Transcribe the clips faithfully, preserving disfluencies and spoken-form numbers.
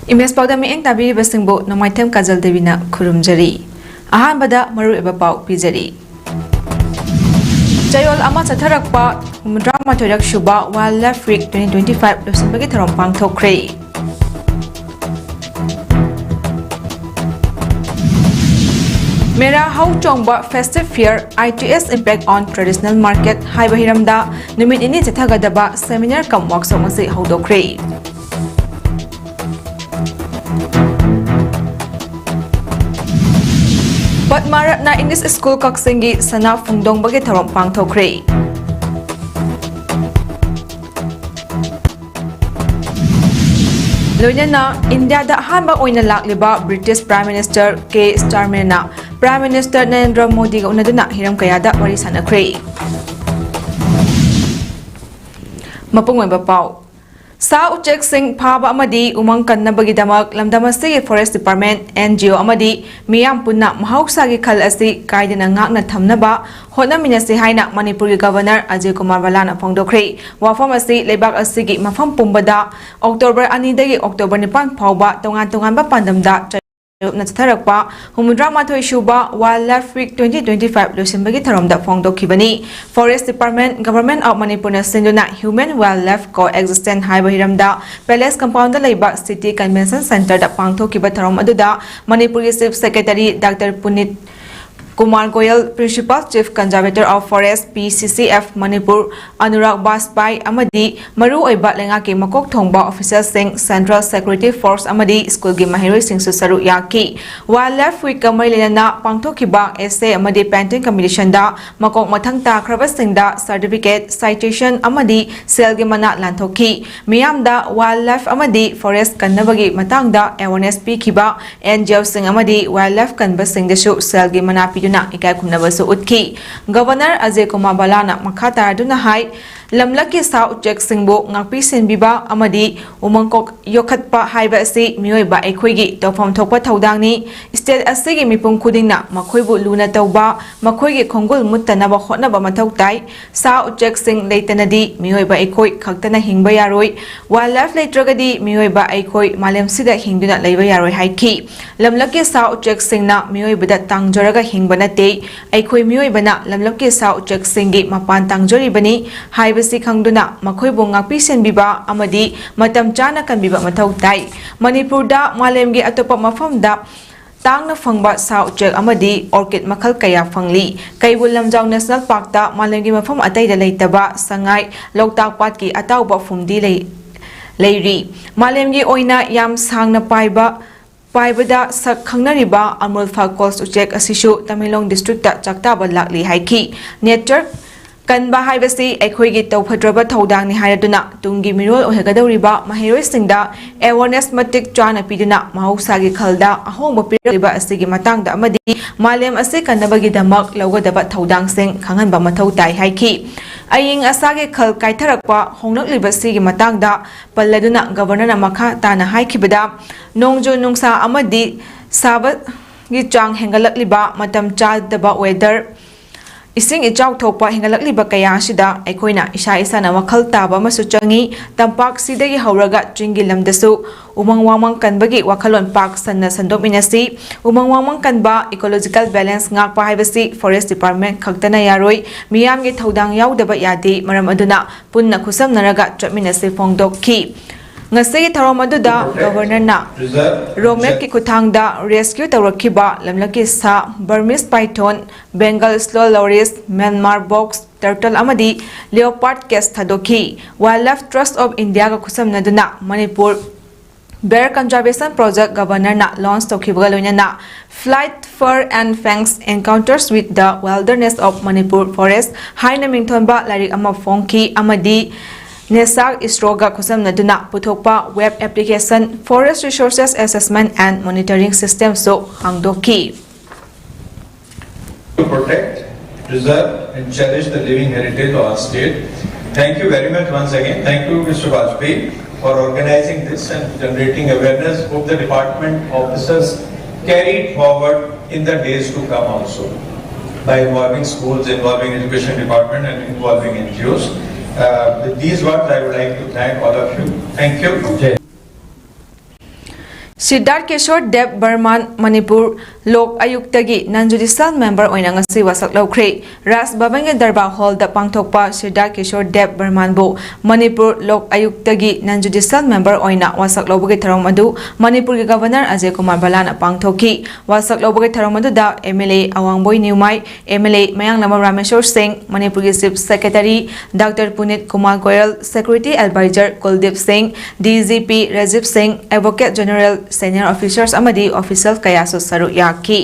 Image ꯄꯥꯎꯗ ꯃꯤꯠꯌꯦꯡ ꯇꯥꯕꯤꯔꯤꯕꯁꯤꯡꯕꯨ ꯅꯣꯡꯃꯥꯏꯊꯦꯝ ꯀꯥꯖꯜ ꯗꯦꯕꯤꯅ ꯈꯨꯔꯨꯝꯖꯔꯤ꯫ ꯑꯍꯥꯟꯕꯗ ꯃꯔꯨꯑꯣꯏꯕ ꯄꯥꯎ ꯄꯤꯖꯔꯤ꯫ ꯆꯌꯣꯜ ꯑꯃ ꯆꯠꯊꯔꯛꯄ ꯍꯨꯝꯐꯨꯇꯔꯥꯃꯥꯊꯣꯏꯔꯛ ꯁꯨꯕ Wildlife Week twenty twenty-five ꯂꯣꯏꯁꯤꯟꯕꯒꯤ ꯊꯧꯔꯝ ꯄꯥꯡꯊꯣꯛꯈ꯭ꯔꯦ꯫ ꯃꯦꯔꯥ ꯍꯧ ꯆꯣꯡꯕ Festive Fair, I T S Impact on Traditional Market ꯍꯥꯏꯕ ꯍꯤꯔꯝꯗ ꯅꯨꯃꯤꯠ ꯅꯤꯅꯤ ꯆꯠꯊꯒꯗꯕ seminar cum workshop ꯑꯁꯤ ꯍꯧꯗꯣꯛꯈ꯭ꯔꯦ꯫ ꯄꯗꯃ ꯔꯠꯅ English School ꯀꯛꯆꯤꯡꯒꯤ ꯁꯅꯥ ꯐꯣꯡꯗꯣꯡꯕꯒꯤ ꯊꯧꯔꯝ ꯄꯥꯡꯊꯣꯛꯈ꯭ꯔꯦ꯫ ꯂꯣꯏꯅꯅ ꯏꯟꯗꯤꯌꯥꯗ ꯑꯍꯥꯟꯕ ꯑꯣꯏꯅ ꯂꯥꯛꯂꯤꯕ British Prime Minister K Starmerꯅ Prime Minister Narendra ꯃꯣꯗꯤꯒ ꯎꯅꯗꯨꯅ ꯍꯤꯔꯝ ꯀꯌꯥꯗ ꯋꯥꯔꯤ ꯁꯥꯟꯅꯈ꯭ꯔꯦ꯫ ꯃꯄꯨꯡ ꯑꯣꯏꯕ ꯄꯥꯎ꯫ ꯁꯥ ꯎꯆꯦꯛꯁꯤꯡ ꯐꯥꯕ ꯑꯃꯗꯤ ꯎꯃꯪ ꯀꯟꯅꯕꯒꯤꯗꯃꯛ ꯂꯝꯗꯝ ꯑꯁꯤꯒꯤ Forest Department, N G O ꯑꯃꯗꯤ ꯃꯤꯌꯥꯝ ꯄꯨꯟꯅ ꯃꯍꯧꯁꯥꯒꯤ ꯈꯜ ꯑꯁꯤ ꯀꯥꯏꯗꯅ ꯉꯥꯛꯅ ꯊꯝꯅꯕ ꯍꯣꯠꯅꯃꯤꯟꯅꯁꯤ ꯍꯥꯏꯅ ꯃꯅꯤꯄꯨꯔꯒꯤ Governor ꯑꯖꯌ ꯀꯨꯃꯥꯔ ꯕꯂꯥꯅ ꯐꯣꯡꯗꯣꯛꯈ꯭ꯔꯦ꯫ ꯋꯥꯐꯝ ꯑꯁꯤ ꯂꯩꯕꯥꯛ ꯑꯁꯤꯒꯤ ꯃꯐꯝ ꯄꯨꯝꯕꯗ October ꯑꯅꯤꯗꯒꯤ October ꯅꯤꯄꯥꯟ ꯐꯥꯎꯕ ꯇꯣꯉꯥꯟ ꯇꯣꯉꯥꯟꯕ ꯄꯥꯟꯗꯝꯗ ꯆꯌꯣꯜꯅ ꯆꯠꯊꯔꯛꯄ ꯍꯨꯝꯐꯨꯇꯔꯥꯃꯥꯊꯣꯏ ꯁꯨꯕ Wildlife Week twenty twenty-five ꯂꯣꯏꯁꯤꯟꯕꯒꯤ ꯊꯧꯔꯝꯗ ꯐꯣꯡꯗꯣꯛꯈꯤꯕꯅꯤ꯫ Forest Department, Government of ꯃꯅꯤꯄꯨꯔꯅ ꯁꯤꯟꯗꯨꯅ Human Wildlife Coexistence ꯍꯥꯏꯕ ꯍꯤꯔꯝꯗ Palace Compoundꯗ ꯂꯩꯕ City Convention Centreꯗ ꯄꯥꯡꯊꯣꯛꯈꯤꯕ ꯊꯧꯔꯝ ꯑꯗꯨꯗ ꯃꯅꯤꯄꯨꯔꯒꯤ Chief Secretary Doctor ꯄꯨꯅꯤꯠ Kumar Goyal, Principal Chief Conservator of Forest, P C C F Manipur, Anurag ꯕꯥꯖꯄꯥꯏ ꯑꯃꯗꯤ ꯃꯔꯨꯑꯣꯏꯕ ꯂꯩꯉꯥꯛꯀꯤ ꯃꯀꯣꯛ ꯊꯣꯡꯕ officialꯁꯤꯡ, Central Security Force ꯑꯃꯗꯤ ꯁ꯭ꯀꯨꯜꯒꯤ ꯃꯍꯩꯔꯣꯏꯁꯤꯡꯁꯨ ꯁꯔꯨꯛ ꯌꯥꯈꯤ꯫ Wildlife Weekꯀ ꯃꯔꯤ ꯂꯩꯅꯅ ꯄꯥꯡꯊꯣꯛꯈꯤꯕ essay ꯑꯃꯗꯤ painting competitionꯗ ꯃꯀꯣꯛ ꯃꯊꯪ ꯇꯥꯈ꯭ꯔꯕꯁꯤꯡꯗ certificate, citation ꯑꯃꯗꯤ ꯁꯦꯜꯒꯤ ꯃꯅꯥ ꯂꯥꯟꯊꯣꯛꯈꯤ꯫ ꯃꯤꯌꯥꯝꯗ wildlife ꯑꯃꯗꯤ forest ꯀꯟꯅꯕꯒꯤ ꯃꯇꯥꯡꯗ awareness ꯄꯤꯈꯤꯕ N G Oꯁꯤꯡ ꯑꯃꯗꯤ wildlife ꯀꯟꯕꯁꯤꯡꯗꯁꯨ ꯁꯦꯜꯒꯤ ꯃꯅꯥ ꯄꯤꯗꯨꯅ ꯏꯀꯥꯏ ꯈꯨꯝꯅꯕꯁꯨ ꯎꯠꯈꯤ꯫ Governor ꯑꯖꯌ ꯀꯨꯃꯥꯔ ꯕꯂꯥꯅ ꯃꯈꯥ ꯇꯥꯔꯗꯨꯅ ꯍꯥꯏ, ꯂꯝꯂꯛꯀꯤ ꯁꯥ ꯎꯆꯦꯛꯁꯤꯡꯕꯨ ꯉꯥꯛꯄꯤ ꯁꯦꯟꯕꯤꯕ ꯑꯃꯗꯤ ꯎꯃꯪ ꯀꯣꯛ ꯌꯣꯛꯈꯠꯄ ꯍꯥꯏꯕ ꯑꯁꯤ ꯃꯤꯑꯣꯏꯕ ꯑꯩꯈꯣꯏꯒꯤ ꯇꯧꯐꯝ ꯊꯣꯛꯄ ꯊꯧꯗꯥꯡꯅꯤ꯫ State ꯑꯁꯤꯒꯤ ꯃꯤꯄꯨꯝ ꯈꯨꯗꯤꯡꯅ ꯃꯈꯣꯏꯕꯨ ꯂꯨꯅ ꯇꯧꯕ, ꯃꯈꯣꯏꯒꯤ ꯈꯣꯡꯒꯨꯜ ꯃꯨꯠꯇꯅꯕ ꯍꯣꯠꯅꯕ ꯃꯊꯧ ꯇꯥꯏ꯫ ꯁꯥ ꯎꯆꯦꯛꯁꯤꯡ ꯂꯩꯇꯅꯗꯤ ꯃꯤꯑꯣꯏꯕ ꯑꯩꯈꯣꯏ ꯈꯛꯇꯅ ꯍꯤꯡꯕ ꯌꯥꯔꯣꯏ꯫ Wildlife ꯂꯩꯇ꯭ꯔꯒꯗꯤ ꯃꯤꯑꯣꯏꯕ ꯑꯩꯈꯣꯏ ꯃꯥꯂꯦꯝꯁꯤꯗ ꯍꯤꯡꯗꯨꯅ ꯂꯩꯕ ꯌꯥꯔꯣꯏ ꯍꯥꯏꯈꯤ꯫ ꯂꯝꯂꯛꯀꯤ ꯁꯥ ꯎꯆꯦꯛꯁꯤꯡꯅ ꯃꯤꯑꯣꯏꯕꯗ ꯇꯥꯡꯖꯔꯒ ꯍꯤꯡꯕ ꯅꯠꯇꯦ꯫ ꯑꯩꯈꯣꯏ ꯃꯤꯑꯣꯏꯕꯅ ꯂꯝꯂꯛꯀꯤ ꯁꯥ ꯎꯆꯦꯛꯁꯤꯡꯒꯤ ꯃꯄꯥꯟ ꯇꯥꯡꯖꯔꯤꯕꯅꯤ ꯍꯥꯏꯕꯁꯤ ꯈꯪꯗꯨꯅ ꯃꯈꯣꯏꯕꯨ ꯉꯥꯛꯄꯤ ꯁꯦꯟꯕꯤꯕ ꯑꯃꯗꯤ ꯃꯇꯝ ꯆꯥꯅ ꯀꯟꯕꯤꯕ ꯃꯊꯧ ꯇꯥꯏ꯫ ꯃꯅꯤꯄꯨꯔꯗ ꯃꯥꯂꯦꯝꯒꯤ ꯑꯇꯣꯞꯄ ꯃꯐꯝꯗ ꯇꯥꯡꯅ ꯐꯪꯕ ꯁꯥ ꯎꯆꯦꯛ ꯑꯃꯗꯤ orchid ꯃꯈꯜ ꯀꯌꯥ ꯐꯪꯂꯤ꯫ ꯀꯩꯕꯨꯜ ꯂꯝꯖꯥꯎ National Parkꯇ ꯃꯥꯂꯦꯝꯒꯤ ꯃꯐꯝ ꯑꯇꯩꯗ ꯂꯩꯇꯕ ꯁꯉꯥꯏ, ꯂꯣꯛꯇꯥꯛ ꯄꯥꯠꯀꯤ ꯑꯇꯥꯎꯕ ꯐꯨꯝꯗꯤ ꯂꯩ, ꯂꯩꯔꯤ꯫ ꯃꯥꯂꯦꯝꯒꯤ ꯑꯣꯏꯅ ꯌꯥꯝ ꯁꯥꯡꯅ ꯄꯥꯏꯕ, ꯄꯥꯏꯕꯗ ꯁꯛ ꯈꯪꯅꯔꯤꯕ Amulpha Coast ꯎꯆꯦꯛ ꯑꯁꯤꯁꯨ ꯇꯃꯦꯡꯂꯣꯡ districtꯇ ꯆꯥꯛꯇꯥꯕ ꯂꯥꯛꯂꯤ ꯍꯥꯏꯈꯤ꯫ Nature ꯀꯟꯕ ꯍꯥꯏꯕꯁꯤ ꯑꯩꯈꯣꯏꯒꯤ ꯇꯧꯐꯗ꯭ꯔꯕ ꯊꯧꯗꯥꯡꯅꯤ ꯍꯥꯏꯔꯗꯨꯅ ꯇꯨꯡꯒꯤ ꯃꯤꯔꯣꯜ ꯑꯣꯏꯒꯗꯧꯔꯤꯕ ꯃꯍꯩꯔꯣꯏꯁꯤꯡꯗ awareness ꯃꯇꯤꯛ ꯆꯥꯅ ꯄꯤꯗꯨꯅ ꯃꯍꯧꯁꯥꯒꯤ ꯈꯜꯗ ꯑꯍꯣꯡꯕ ꯄꯤꯔꯛꯂꯤꯕ ꯑꯁꯤꯒꯤ ꯃꯇꯥꯡꯗ ꯑꯃꯗꯤ ꯃꯥꯂꯦꯝ ꯑꯁꯤ ꯀꯟꯅꯕꯒꯤꯗꯃꯛ ꯂꯧꯒꯗꯕ ꯊꯧꯗꯥꯡꯁꯤꯡ ꯈꯪꯍꯟꯕ ꯃꯊꯧ ꯇꯥꯏ ꯍꯥꯏꯈꯤ꯫ ꯑꯏꯪ ꯑꯁꯥꯒꯤ ꯈꯜ ꯀꯥꯏꯊꯔꯛꯄ ꯍꯣꯡꯂꯛꯂꯤꯕꯁꯤꯒꯤ ꯃꯇꯥꯡꯗ ꯄꯜꯂꯗꯨꯅ Governorꯅ ꯃꯈꯥ ꯇꯥꯅ ꯍꯥꯏꯈꯤꯕꯗ, ꯅꯣꯡꯖꯨ ꯅꯨꯡꯁꯥ ꯑꯃꯗꯤ ꯁꯥꯕꯒꯤ ꯆꯥꯡ ꯍꯦꯟꯒꯠꯂꯛꯂꯤꯕ, ꯃꯇꯝ ꯆꯥꯗꯕ weather, ꯏꯁꯤꯡ ꯏꯆꯥꯎ ꯊꯣꯛꯄ ꯍꯦꯟꯒꯠꯂꯛꯂꯤꯕ ꯀꯌꯥ ꯑꯁꯤꯗ ꯑꯩꯈꯣꯏꯅ ꯏꯁꯥ ꯏꯁꯥꯅ ꯋꯥꯈꯜ ꯇꯥꯕ ꯑꯃꯁꯨ ꯆꯪꯏ꯫ ꯇꯝꯄꯥꯛꯁꯤꯗꯒꯤ ꯍꯧꯔꯒ ꯆꯤꯡꯒꯤ ꯂꯝꯗꯁꯨ ꯎꯃꯪ ꯋꯥꯃꯪ ꯀꯟꯕꯒꯤ ꯋꯥꯈꯜꯂꯣꯟ ꯄꯥꯛ ꯁꯟꯅ ꯁꯟꯗꯣꯛꯃꯤꯟꯅꯁꯤ꯫ ꯎꯃꯪ ꯋꯥꯃꯪ ꯀꯟꯕ, ecological balance ꯉꯥꯛꯄ ꯍꯥꯏꯕꯁꯤ Forest Department ꯈꯛꯇꯅ ꯌꯥꯔꯣꯏ, ꯃꯤꯌꯥꯝꯒꯤ ꯊꯧꯗꯥꯡ ꯌꯥꯎꯗꯕ ꯌꯥꯗꯦ꯫ ꯃꯔꯝ ꯑꯗꯨꯅ ꯄꯨꯟꯅ ꯈꯨꯠꯁꯝꯅꯔꯒ ꯆꯠꯃꯤꯟꯅꯁꯤ ꯐꯣꯡꯗꯣꯛꯈꯤ꯫ ꯉꯁꯤꯒꯤ ꯊꯧꯔꯝ ꯑꯗꯨꯗ Governorꯅ ROMACꯀꯤ ꯈꯨꯠꯊꯥꯡꯗ rescue ꯇꯧꯔꯛꯈꯤꯕ ꯂꯝꯂꯛꯀꯤ ꯁꯥ Burmese python, Bengal sloth loris, Myanmar box turtle ꯑꯃꯗꯤ leopard cats ꯊꯥꯗꯣꯛꯈꯤ꯫ Wildlife Trust of Indiaꯒ ꯈꯨꯠꯁꯝꯅꯗꯨꯅ Manipur Bear Conservation Project Governorꯅ launch ꯇꯧꯈꯤꯕꯒ ꯂꯣꯏꯅꯅ Flight, Fur and Fangs: Encounters with the Wilderness of Manipur Forest ꯍꯥꯏꯅ ꯃꯤꯡꯊꯣꯟꯕ ꯂꯥꯏꯔꯤꯛ ꯑꯃ ꯐꯣꯡꯈꯤ ꯑꯃꯗꯤ NESAC ISROꯒ ꯈꯨꯠꯁꯝꯅꯗꯨꯅ ꯄꯨꯊꯣꯛꯄ web application Forest Resources Assessment and Monitoring Systemꯁꯨ ꯍꯥꯡꯗꯣꯛꯈꯤ꯫ To protect, preserve and cherish the living heritage of our state. Thank you very much once again. Thank you, Mister Vajpayee, for organizing this and generating awareness. Hope the department officers carry it forward in the days to come also by involving schools, involving education department, and involving N G Os. Uh, with these words, I would like to thank all of you. Thank you. ꯁꯤꯗꯥꯔꯊ Kishore ꯗꯦꯕ ꯕꯔꯃꯥꯟ ꯃꯅꯤꯄꯨꯔ ꯂꯣꯛ ꯑꯌꯨꯛꯇꯒꯤ ꯅꯟ ꯖꯨꯗꯤꯁꯤꯌꯦꯜ member ꯑꯣꯏꯅ ꯉꯁꯤ ꯋꯥꯁꯛ ꯂꯧꯈ꯭ꯔꯦ꯫ ꯔꯥꯖ ꯚꯕꯟꯒꯤ ꯗꯔꯕꯥꯔ ꯍꯣꯜꯗ ꯄꯥꯡꯊꯣꯛꯄ ꯁꯤꯗꯥꯔꯊ ꯀꯤꯁꯣꯔ ꯗꯦꯕ ꯕꯔꯃꯥꯟꯕꯨ ꯃꯅꯤꯄꯨꯔ ꯂꯣꯛ ꯑꯌꯨꯛꯇꯒꯤ ꯅꯟ ꯖꯨꯗꯤꯁꯤꯌꯦꯜ member ꯑꯣꯏꯅ ꯋꯥꯁꯛ ꯂꯧꯕꯒꯤ ꯊꯧꯔꯝ ꯑꯗꯨ ꯃꯅꯤꯄꯨꯔꯒꯤ ꯒꯚꯔꯅꯔ ꯑꯖꯌ ꯀꯨꯃꯥꯔ ꯚꯜꯂꯥꯅ ꯄꯥꯡꯊꯣꯛꯈꯤ꯫ ꯋꯥꯁꯛ ꯂꯧꯕꯒꯤ ꯊꯧꯔꯝ ꯑꯗꯨꯗ M L A Awangboi Newmai, M L A Mayanglambam Rameshor Singh, ꯃꯅꯤꯄꯨꯔꯒꯤ chief secretary doctor Punit Kumar Goyal, security adviser Kuldip Singh, D G P Rajiv ꯁꯤꯡ, ꯑꯦꯗꯚꯣꯀꯦꯠ ꯖꯦꯅꯔꯦꯜ, ꯁꯦꯅꯤꯌꯔ ꯑꯣꯐꯤꯁꯔꯁ ꯑꯃꯗꯤ ꯑꯣꯐꯤꯁꯤꯌꯦꯜ ꯀꯌꯥꯁꯨ ꯁꯔꯨꯛ ꯌꯥꯈꯤ꯫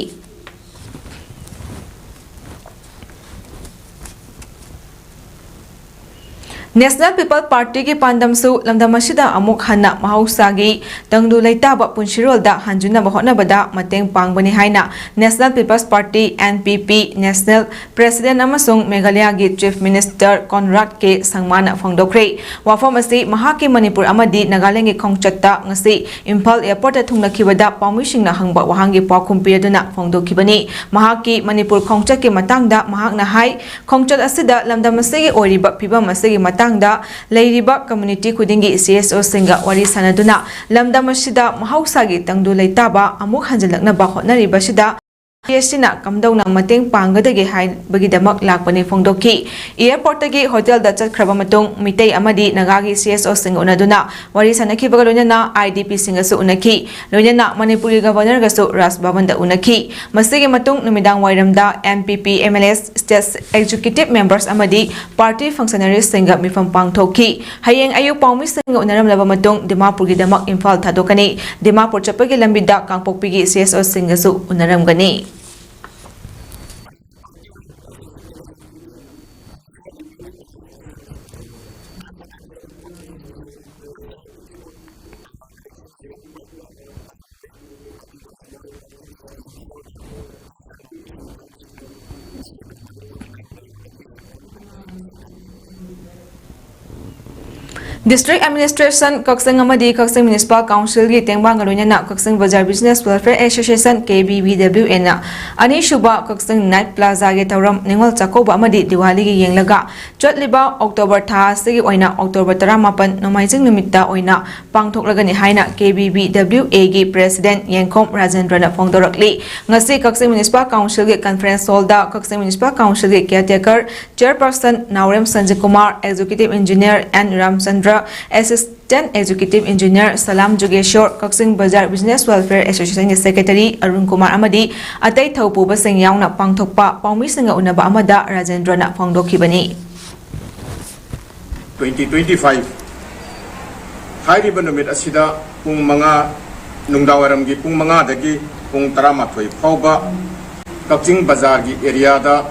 ꯅꯦꯁꯅꯦꯜ ꯄꯤꯄꯜ ꯄꯥꯔꯇꯤꯒꯤ ꯄꯥꯟꯗꯝꯁꯨ ꯂꯝꯗꯝ ꯑꯁꯤꯗ ꯑꯃꯨꯛ ꯍꯟꯅ ꯃꯍꯧꯁꯥꯒꯤ ꯇꯪꯗꯨ ꯂꯩꯇꯥꯕ ꯄꯨꯟꯁꯤꯔꯣꯜꯗ ꯍꯟꯖꯤꯟꯅꯕ ꯍꯣꯠꯅꯕꯗ ꯃꯇꯦꯡ ꯄꯥꯡꯕꯅꯤ ꯍꯥꯏꯅ national people's party, N P P, national president ꯑꯃꯁꯨꯡ ꯃꯦꯘꯥꯂꯌꯥꯒꯤ ꯆꯤꯐ ꯃꯤꯅꯤꯁꯇꯔ ꯀꯣꯟꯔꯥꯗ ꯀꯦ ꯁꯪꯃꯥꯅ ꯐꯣꯡꯗꯣꯛꯈ꯭ꯔꯦ꯫ ꯋꯥꯐꯝ ꯑꯁꯤ ꯃꯍꯥꯛꯀꯤ ꯃꯅꯤꯄꯨꯔ ꯑꯃꯗꯤ ꯅꯥꯒꯥꯂꯦꯟꯗꯒꯤ ꯈꯣꯡꯆꯠꯇ ꯉꯁꯤ ꯏꯝꯐꯥꯜ ꯑꯦꯌꯔꯄꯣꯔꯠꯇ ꯊꯨꯡꯂꯈꯤꯕꯗ ꯄꯥꯎꯃꯤꯁꯤꯡꯅ ꯍꯪꯕ ꯋꯥꯍꯪꯒꯤ ꯄꯥꯎꯈꯨꯝ ꯄꯤꯔꯗꯨꯅ ꯐꯣꯡꯗꯣꯛꯈꯤꯕꯅꯤ꯫ ꯃꯍꯥꯛꯀꯤ ꯃꯅꯤꯄꯨꯔ ꯈꯣꯡꯆꯠꯀꯤ ꯃꯇꯥꯡꯗ ꯃꯍꯥꯛꯅ ꯍꯥꯏ, ꯈꯣꯡꯆꯠ ꯑꯁꯤꯗ ꯂꯝꯗꯝ ꯑꯁꯤꯒꯤ ꯑꯣꯏꯔꯤꯕ ꯐꯤꯕꯝ ꯑꯁꯤꯒꯤ ꯃꯇꯥꯡꯗ ꯂꯩꯔꯤꯕ ꯀꯝꯃ꯭ꯌꯨꯅꯤꯇꯤ ꯈꯨꯗꯤꯡꯒꯤ ꯁꯤ ꯑꯦꯁ ꯑꯣꯁꯤꯡꯒ ꯋꯥꯔꯤ ꯁꯥꯅꯗꯨꯅ ꯂꯝꯗꯝ ꯑꯁꯤꯗ ꯃꯍꯧꯁꯥꯒꯤ ꯇꯪꯗꯨ ꯂꯩꯇꯥꯕ ꯑꯃꯨꯛ ꯍꯟꯖꯤꯜꯂꯛꯅꯕ ꯍꯣꯠꯅꯔꯤꯕꯁꯤꯗ ꯄꯤ ꯑꯦꯁ ꯁꯤꯅ ꯀꯝꯗꯧꯅ ꯃꯇꯦꯡ ꯄꯥꯡꯒꯗꯒꯦ ꯍꯥꯏꯕꯒꯤꯗꯃꯛ ꯂꯥꯛꯄꯅꯤ ꯐꯣꯡꯗꯣꯛꯈꯤ꯫ ꯑꯦꯌꯔꯄꯣꯔꯠꯇꯒꯤ ꯍꯣꯇꯦꯜꯗ ꯆꯠꯈ꯭ꯔꯕ ꯃꯇꯨꯡ ꯃꯤꯇꯩ ꯑꯃꯗꯤ ꯅꯥꯒꯥꯒꯤ ꯁꯤ ꯑꯦꯁ ꯑꯣꯁꯤꯡꯒ ꯎꯅꯗꯨꯅ ꯋꯥꯔꯤ ꯁꯥꯅꯈꯤꯕꯒ ꯂꯣꯏꯅꯅ ꯑꯥꯏ ꯗꯤ ꯄꯤꯁꯤꯡꯒꯁꯨ ꯎꯅꯈꯤ꯫ ꯂꯣꯏꯅꯅ ꯃꯅꯤꯄꯨꯔꯒꯤ ꯒꯚꯔꯅꯔꯒꯁꯨ ꯔꯥꯖ ꯚꯕꯟꯗ ꯎꯅꯈꯤ꯫ ꯃꯁꯤꯒꯤ ꯃꯇꯨꯡ ꯅꯨꯃꯤꯗꯥꯡ ꯋꯥꯏꯔꯝꯗ and P P M L A, state executive members ꯑꯃꯗꯤ ꯄꯥꯔꯇꯤ ꯐꯪꯁꯅꯔꯤꯁꯁꯤꯡꯒ ꯃꯤꯐꯝ ꯄꯥꯡꯊꯣꯛꯈꯤ꯫ ꯍꯌꯦꯡ ꯑꯌꯨꯛ ꯄꯥꯎꯃꯤꯁꯤꯡꯒ ꯎꯅꯔꯝꯂꯕ ꯃꯇꯨꯡ ꯗꯤꯃꯥꯄꯨꯔꯒꯤꯗꯃꯛ ꯏꯝꯐꯥꯜ ꯊꯥꯗꯣꯛꯀꯅꯤ꯫ ꯗꯤꯃꯥꯄꯨꯔ ꯆꯠꯄꯒꯤ ꯂꯝꯕꯤꯗ ꯀꯥꯡꯄꯣꯛꯄꯤꯒꯤ ꯁꯤ ꯑꯦꯁ ꯑꯣꯁꯤꯡꯒꯁꯨ ꯎꯅꯔꯝꯒꯅꯤ꯫ District Administration ꯀꯛꯆꯤꯡ ꯑꯃꯗꯤ ꯀꯛꯆꯤꯡ Municipal Councilꯒꯤ ꯇꯦꯡꯕꯥꯡꯒ ꯂꯣꯏꯅꯅ ꯀꯛꯆꯤꯡ ꯕꯖꯥꯔ Business Welfare Association, K B B W Aꯅ ꯑꯅꯤꯁꯨꯕ ꯀꯛꯆꯤꯡ Night Plazaꯒꯤ ꯊꯧꯔꯝ ꯅꯤꯉꯣꯜ ꯆꯥꯛꯀꯧꯕ ꯑꯃꯗꯤ ꯗꯤꯋꯥꯂꯤꯒꯤ ꯌꯦꯡꯂꯒ ꯆꯠꯂꯤꯕ October ꯊꯥ ꯑꯁꯤꯒꯤ ꯑꯣꯏꯅ October ꯇꯔꯥꯃꯥꯄꯟ ꯅꯣꯡꯃꯥꯏꯖꯤꯡ ꯅꯨꯃꯤꯠꯇ ꯑꯣꯏꯅ ꯄꯥꯡꯊꯣꯛꯂꯒꯅꯤ ꯍꯥꯏꯅ K B B W Aꯒꯤ President ꯌꯦꯡꯈꯣꯝ ꯔꯥꯖꯦꯟꯗ꯭ꯔꯅ ꯐꯣꯡꯗꯣꯔꯛꯂꯤ꯫ ꯉꯁꯤ ꯀꯛꯆꯤꯡ Municipal Councilꯒꯤ Conference Hallꯗ ꯀꯛꯆꯤꯡ Municipal Councilꯒꯤ Caretaker Chairperson ꯅꯥꯎꯔꯦꯝ ꯁꯟꯖꯤꯀꯨꯃꯥꯔ, Executive Engineer N ꯔꯥꯝꯆꯟꯗ꯭ꯔ, Assistant Executive Engineer ꯁꯂꯥꯝ ꯖꯨꯒꯦꯁꯣꯔ, ꯀꯛꯆꯤꯡ ꯕꯖꯥꯔ Business Welfare Associationꯒꯤ Secretary Arun Kumar ꯑꯃꯗꯤ ꯑꯇꯩ ꯊꯧꯄꯨꯕꯁꯤꯡ ꯌꯥꯎꯅ ꯄꯥꯡꯊꯣꯛꯄ ꯄꯥꯎꯃꯤꯁꯤꯡꯒ ꯎꯅꯕ ꯑꯃꯗ ꯔꯥꯖꯦꯟꯗ꯭ꯔꯅ ꯐꯣꯡꯗꯣꯛꯈꯤꯕꯅꯤ꯫ twenty twenty-five ꯍꯥꯏꯔꯤꯕ ꯅꯨꯃꯤꯠ ꯑꯁꯤꯗ ꯄꯨꯡ ꯃꯉꯥ, ꯅꯨꯡꯗꯥꯡꯋꯥꯏꯔꯝꯒꯤ ꯄꯨꯡ ꯃꯉꯥꯗꯒꯤ ꯄꯨꯡ ꯇꯔꯥꯃꯥꯊꯣꯏ ꯐꯥꯎꯕ ꯀꯛꯆꯤꯡ ꯕꯖꯥꯔꯒꯤ ꯑꯦꯔꯤꯌꯥꯗ,